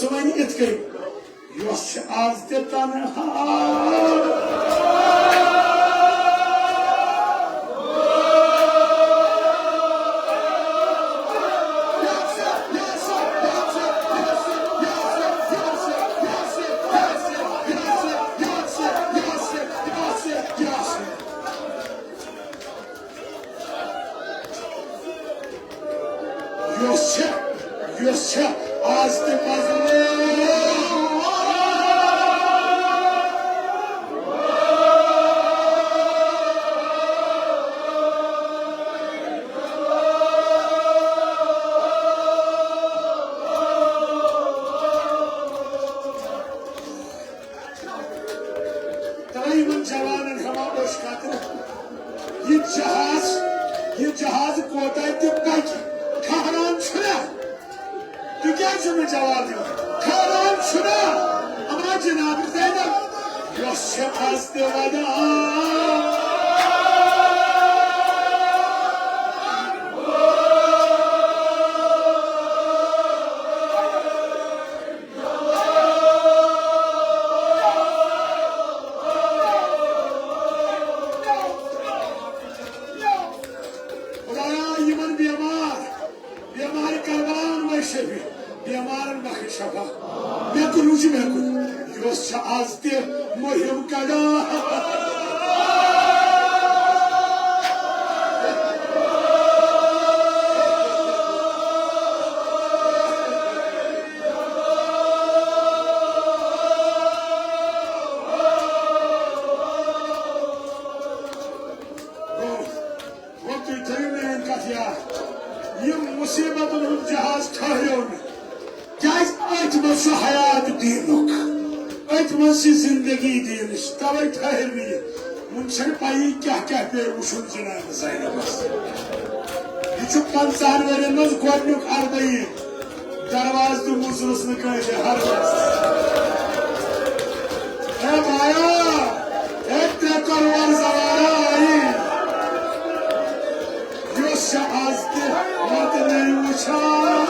وۄنۍ یِتھ کٔنۍ، یۄس چھِ آز تہِ تنہا۔ یۄس چھےٚ، یۄس چھےٚ آز تہِ مظلوم۔ ترٛٲے یِمن جوانن ہٮ۪وان أچھ قطرٕ۔ یہِ جہاز، یہِ جہاز کوتاہ تہِ پکہِ، ٹھہران چھُنہ؟ تُہۍ کیٛازِ چھِو نہٕ جواب دِوان؟ ٹھہران چھُنہ؟ اما جناب زینب، یۄس چھےٚ از تہِ ودان۔ خدایا، یِمن بیمار، بیمار کربان وے شفیع، بیمارن بخش شفا۔ مےٚ کُن وٕچھ، مےٚ کُن، یۄس چھےٚ از تہِ مُہِم کڑان۔ گوٚو، گوٚو تُہۍ تھٲیِو میٛٲنۍ کتھ یاد۔ یہِ مُصیبتن ہُنٛد جہاز ٹھہریو نہٕ۔ کیٛازِ؟ أتھۍ منٛز چھُ حیات دیٖنُک، أتھۍ منٛز چھِ زندگی دیٖنٕچ، توے ٹھٔہر نہٕ یہِ۔ وُنہِ چھَنہٕ پَیی کیٛاہ کیٛاہ پیٚیہِ وُچھُن جناب زینبس۔ یہِ چھُ پنٛژاہن ؤرین منٛز گۄڈٕنیُک اربعین۔ دروازٕ تہِ مُژرُس نہٕ کٲنٛسہِ ہرگز۔ اے بایا، اے ترٛےٚ کرور زوارا آیی۔ یۄس چھےٚ از تہِ وطنٕے وٕچھان۔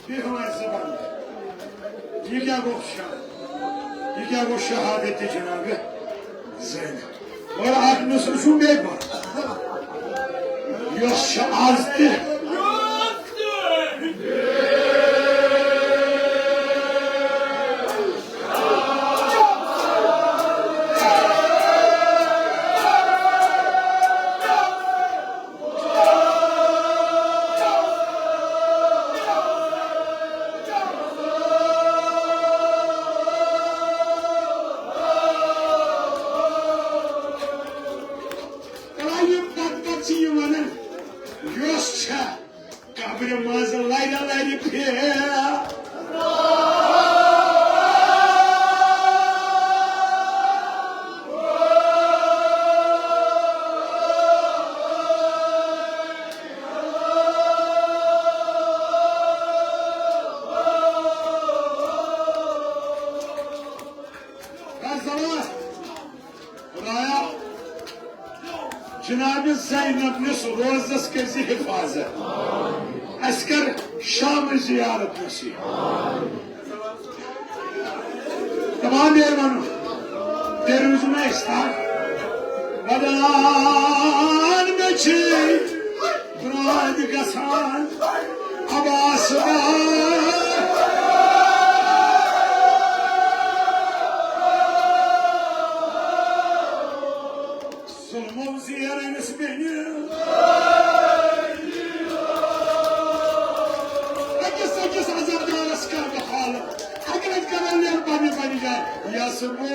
بیٚہوان زبان۔ یہِ کیٛاہ گوٚو شاہ؟ یہِ کیٛاہ گوٚو شہادت تہِ جناب زینب؟ اور اکھ نسل چھُ بیٚیہِ پتھ۔ یۄس چھِ آز تہِ۔ کلایہِ پتہٕ پتہٕ چھِ یہِ ونان، یۄس چھےٚ خدایا، جناب زینب نِس روزس کٔرۍ زِ حفاظت۔ اَسہِ کر شامٕچ زیارت نصیب۔ تمام مہربانو، تیٚلہِ روٗزِو مےٚ أسۍ تام۔ ودان مےٚ چھِ برٛونٛہہ گژھان عباس۔ ظلمو زیر أمِس بیٚنہِ۔ أکِس أکِس عزادارس کر بہٕ حالت۔ اگر أسۍ کرو نیر پننہِ پننہِ جایہِ۔ یس بہٕ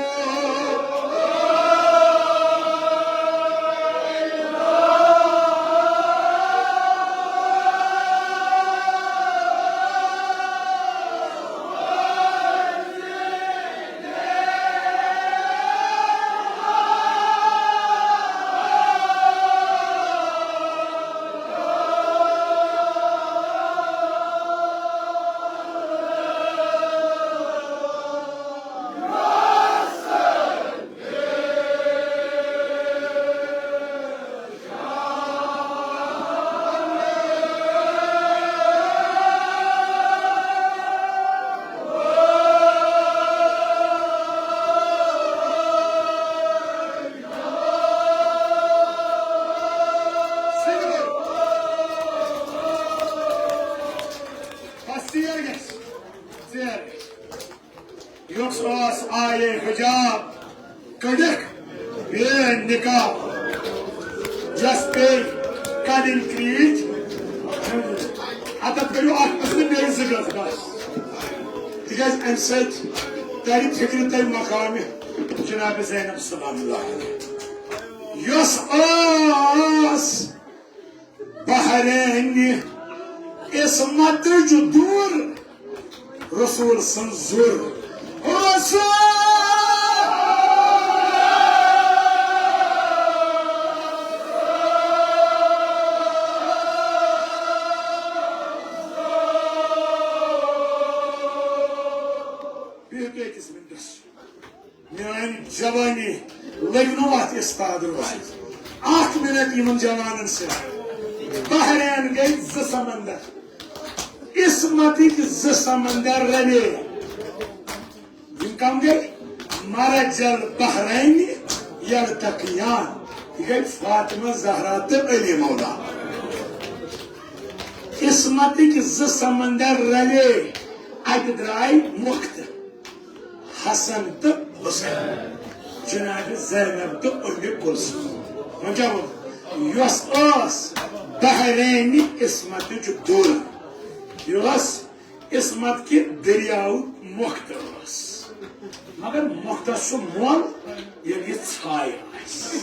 بس ژیر گژھِ، ژیر گژھِ۔ یۄس ٲس آیے حجاب کٔڑِکھ بے نقاب، یۄس پیٚیہِ کَڑٕنۍ کریٖچ، اَتھ کٔرِو اَکھ قٕسمہٕ بیٚیہِ زٕ گٔژھ بس، تِکیٛازِ اَمہِ سۭتۍ تَرِ فِکرِ تۄہہِ مقامِ جناب زینب سلام اللہ علیہ۔ یۄس ٲس بحرینہِ عصمتٕچ دوٗر، رسول سٕنٛز زُر۔ رسول۔ بِہِو تُہۍ أکِس مِنٹَس۔ میٲنۍ جوانی لٔگۍ نہٕ وتھ استاد روزنس۔ اکھ منٹ یِمن جوانن سۭتۍ۔ بحرین گٔے زٕ سمندر، عصمتٕکۍ زٕ سمندر رلے۔ یِم کم گٔے؟ مرج البحرین یلتقیان۔ یہِ گٔے فاطمہ زہرا تہٕ علی مولا۔ عصمتٕکۍ زٕ سمندر رلے، اتہِ درٛاے مۄختہٕ۔ حسن تہٕ حسین، جناب زینب تہٕ ام کلثوم۔ وۄنۍ کیٛاہ ووٚن؟ یۄس ٲس بحرینہِ عصمتٕچ دُر، یۄس عصمت کہِ دٔریاوُک مۄختہٕ ٲس۔ مگر مۄختس چھُ مۄل، ییٚلہِ یہِ ژھایہِ آسہِ۔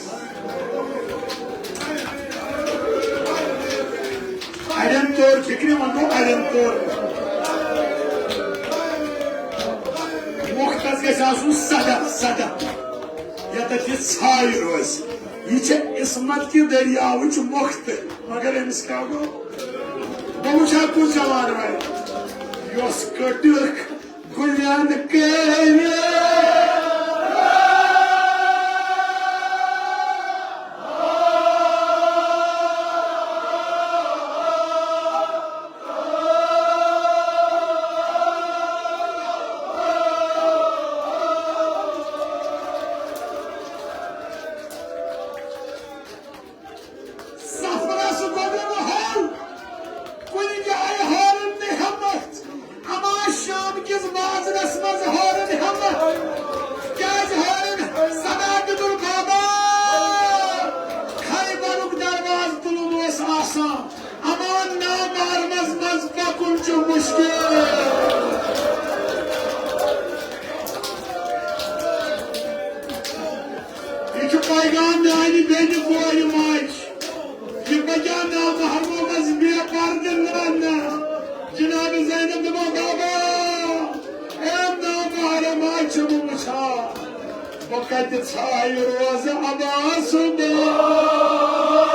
اڑٮ۪ن توٚر فِکرِ، وۄنۍ گوٚو اڑٮ۪ن توٚر۔ مۄختس گژھِ آسُن صدف، صدف، ییٚتٮ۪تھ یہِ ژھایہِ روزِ۔ یہِ چھِ عصمت کہِ دٔریاوٕچ مۄختہٕ۔ مگر أمِس کیٛاہ گوٚو؟ بہٕ وٕچھٕ ہا کُس جوان وَنہِ، یۄس کٔٹٕکھ گُلٮ۪ن کٔرۍ۔ سفرس گۄڈٕ نہٕ حل، کُنہِ جایہِ ہارن نہٕ ہٮ۪متھ۔ اما شام کِس بازرس منٛز ہارن ہٮ۪متھ۔ کیازِ ہارن؟ صنادق البابا، خیبرُک دروازٕ تُلُن اوس آسان۔ اما نامحرمس منٛز پکُن چھُ مشکل۔ یہِ چھُ پیغام میانہِ بیٚنہِ کورِ ماجہِ۔ یہِ پَکیٛاہ نامحرمو منٛز بے پردٕ؟ نہ، نہ۔ جناب زینب دوٚپُن، بابا، اے نامحرم، آز چھُ بہٕ وٕچھان، بہٕ کَتہِ ژھایہِ روزٕ عباس بابا۔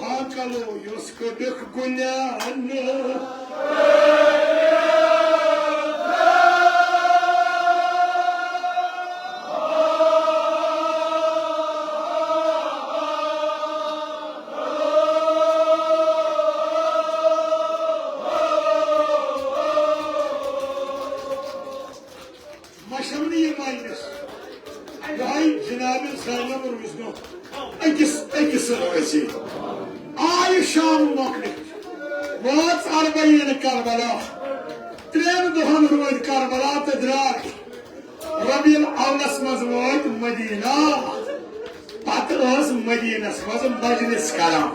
ہا کلو یۄس کٔڈٕکھ گُلٮ۪ن۔ وٲژ اربعین کربلا۔ ترٛٮ۪ن دۄہن روٗدۍ کربلا تہٕ درٛاے۔ ربیع الاولس منٛز وٲتۍ مدینہ۔ پتہٕ ٲس مدینس منٛز مجلس کران۔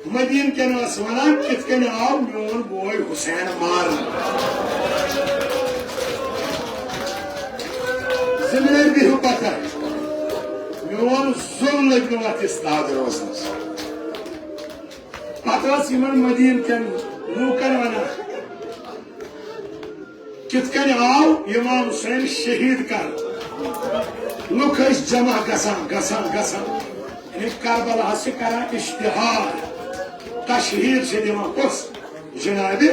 مدینہ کٮ۪ن ٲس ونان، کِتھ کٔنۍ آو میون بوے حسین مارنہٕ؟ ذمہٕ دٲری بِہِو پتہ، میون زوٚل لٔگۍ نہٕ وتھ استاد روزنس۔ پتہٕ ٲس یِمن مدینہ کٮ۪ن لوٗکن ونان، کِتھ کٔنۍ آو امام حسین شہید کرنہٕ؟ لُکھ ٲسۍ جمع گژھان، گژھان، گژھان۔ یعنی کربلاہس چھِ کران اشتہار، تشہیر چھِ دِوان۔ کُس؟ جنابِ۔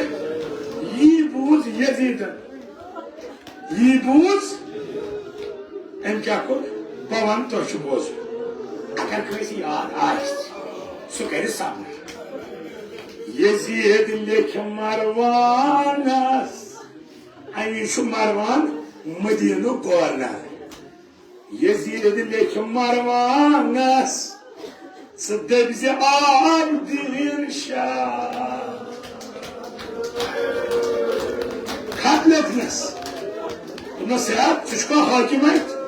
یی بوٗز یزیدن، یی بوٗز۔ أمۍ کیٛاہ کوٚر؟ بہٕ وَنہٕ، تۄہہِ چھُ بوزُن۔ اگر کٲنٛسہِ یاد آسہِ، سُہ کَرِ صبر۔ یزید لیکھِ مروانس، اَمی چھُ مروان مدینُک گورنر۔ یزید لیکھِ مروانس، ژٕ دٔپۍ زِ عابدین شاہ۔ خط لیکھنس۔ دوٚپنس، ہے، ژٕ چھُکھا حٲکِم اَتہِ؟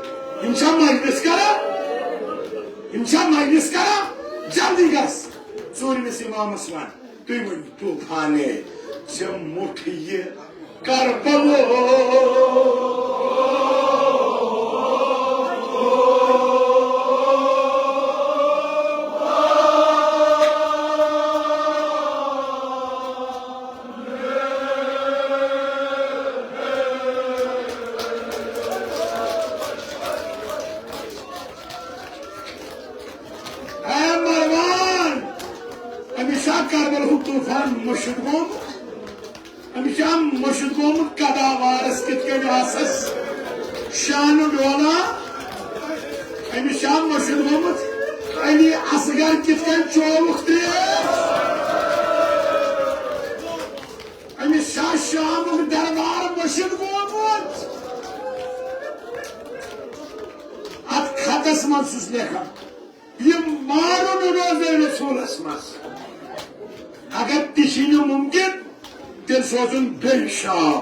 یِم چھا مجلس کران؟ یِم چھا مجلس کران؟ جلدی گژھ۔ ژوٗرمِس امامس وَن، تُہۍ ؤنِو، طوفانے، ژےٚ موٚٹھ یہِ کربلو۔ اے مروان، أمِس چھا کربلہُک طوفان مٔشِتھ گوٚمُت؟ أمِس چھا مٔشِتھ گوٚمُت قدا وارس کِتھ کٔنۍ آسس شانہٕ ڈولان؟ أمِس چھا مٔشِتھ گوٚمُت علی اصغر کِتھ کٔنۍ چووُکھ ترٛیش؟ أمِس چھا شامُک دربار مٔشِتھ گوٚمُت؟ اتھ خطس منٛز چھُس لیکھان، یہِ مارُن روزے رسولس منٛز۔ اگر تہِ چھُے نہٕ مُمکِن، تیٚلہِ سوزُن بیٚیہِ شام۔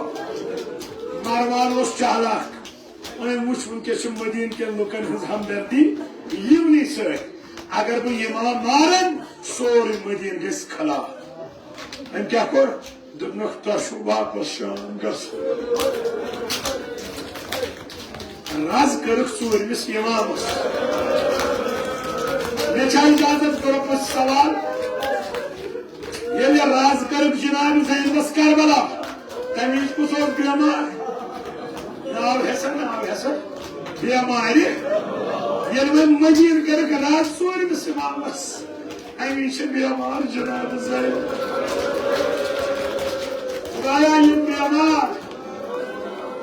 مروان اوس چالاک۔ وۄنۍ وٕچھ، وٕنکیٚس چھِ مدیٖنہٕ کٮ۪ن لُکن ہٕنٛز ہمدردی یِمنٕے سۭتۍ۔ اگر بہٕ یِم مارن، سورُے مدیٖنہٕ گژھِ خلاف۔ أمۍ کیٛاہ کوٚر؟ دوٚپنکھ، تۄہہِ چھُو واپس شام گژھُن۔ رز کٔرٕکھ ژوٗرمِس امامس۔ مےٚ چھا اجازت گۄڈٕ پرٛژھ سوال؟ ییٚلہِ رز کٔرٕکھ جناب زینبس کربلا، تمہِ وِزِ کُس اوس بٮ۪مار؟ ناو ہیسا، ناو ہیسا۔ بٮ۪مارِ۔ ییٚلہِ وۄنۍ مدیٖنہٕ کٔرٕکھ رز ژوٗرمِس امامس، اَمی چھِ بیمار جناب زینب۔ خدایا، یِم بیمار،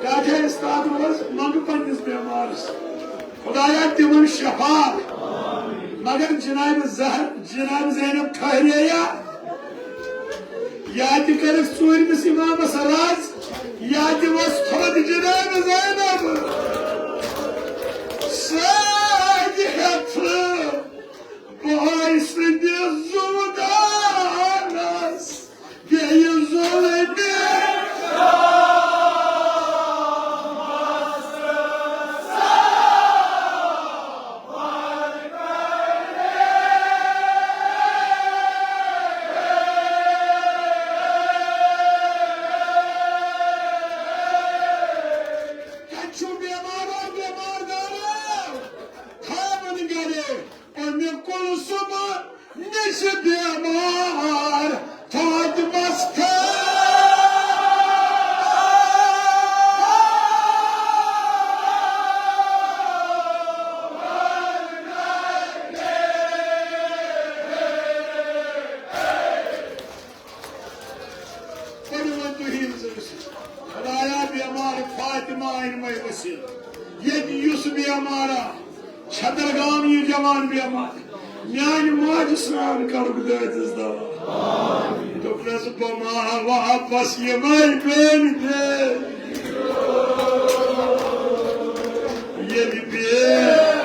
کیٛاہ چھِ استاد روز، منٛگہٕ پننِس بیمارس۔ خدایا، تِمن شفا۔ مگر جناب زہر، جناب زینب ٹھہرے یا؟ یا تہِ کٔرٕکھ ژوٗرمِس امامس رز، یا تہِ ؤژھ تھوٚد جناب زینب۔ سۭتۍ ہٮ۪تھ بٲے سٕنٛدِس زُو دانس بیٚیہِ ظُلمہِ۔ کتہِ چھُ بیمارو، بیمار دارو؟ تھاوُن گرے۔ اُمہِ کلثوم نِش بیمار فاطمس تھٲو۔ پٔرِو وۄنۍ تُہی زٕ۔ خدایا، بیمار فاطمہ أنۍ مَے ؤسِتھ۔ ییٚتہِ یُس بیمارا چھترگام یہِ جوان بیمار، میانہِ ماجہِ سرٛان کرُکھ دٲدِس دوا۔ دوٚپنس، بہٕ ما واپس یِمے بیٚنہِ بیٚیہِ۔ ییٚلہِ بیٚیہِ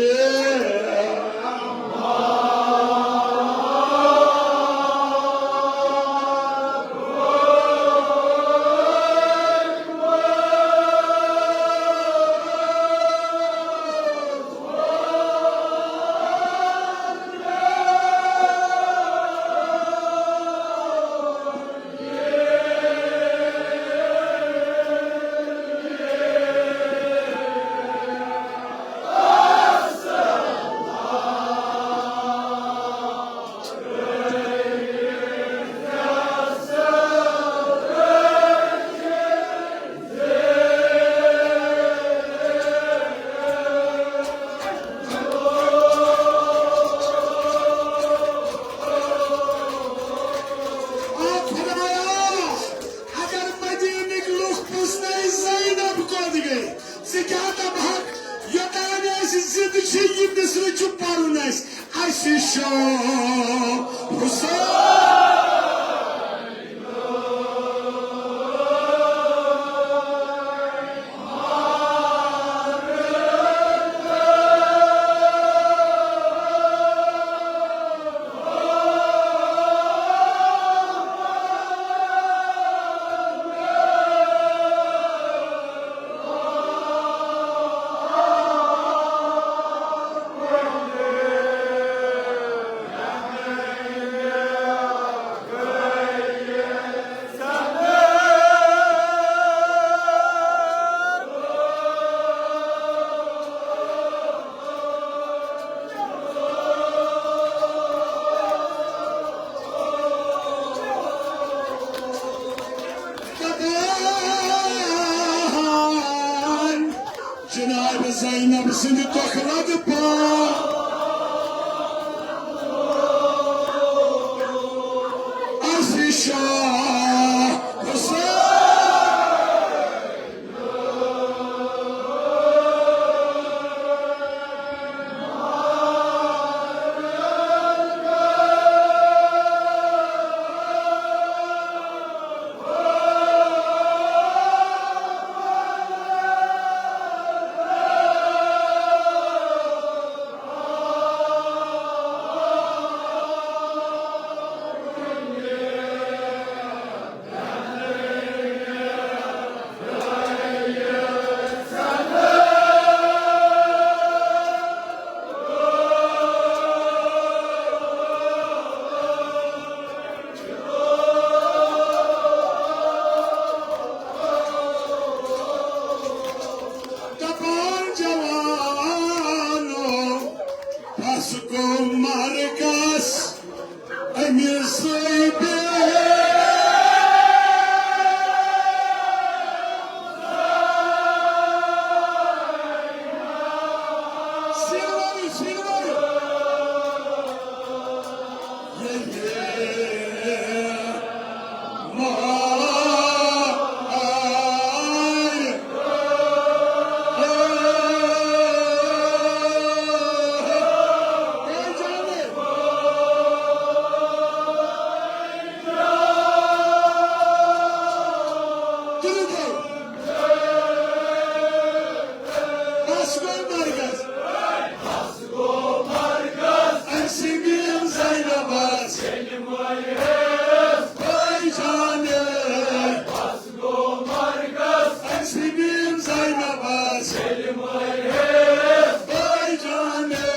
آ خۄدایا، اگر مدیٖنٕکۍ لُکھ پرٛژھنَے زینب کوٚت گٔے، ژٕ کیٛاہ دَپہَکھ؟ یوٚتام أسۍ زِندٕ چھِ، یہِ مصرٕ چھُ پَرُن اَسہِ، اَسہِ چھُ حسین۔ دپان جناب زینب سٕنٛدِ تۄکلَد پا اَسہِ شاہ حسین۔ دپان جوانو، بس گوٚو مرگس أمِس سۭتۍ۔ سیٖنہٕ وٲلِو، سیٖنہٕ وٲلِو۔ بس گوٚو مرگس۔ أمۍ سٕنٛدِ یِم زینبس۔ بٲے جانٕے۔ أمۍ سٕنٛدِ یِم زینبس۔ بٲے جانٕے۔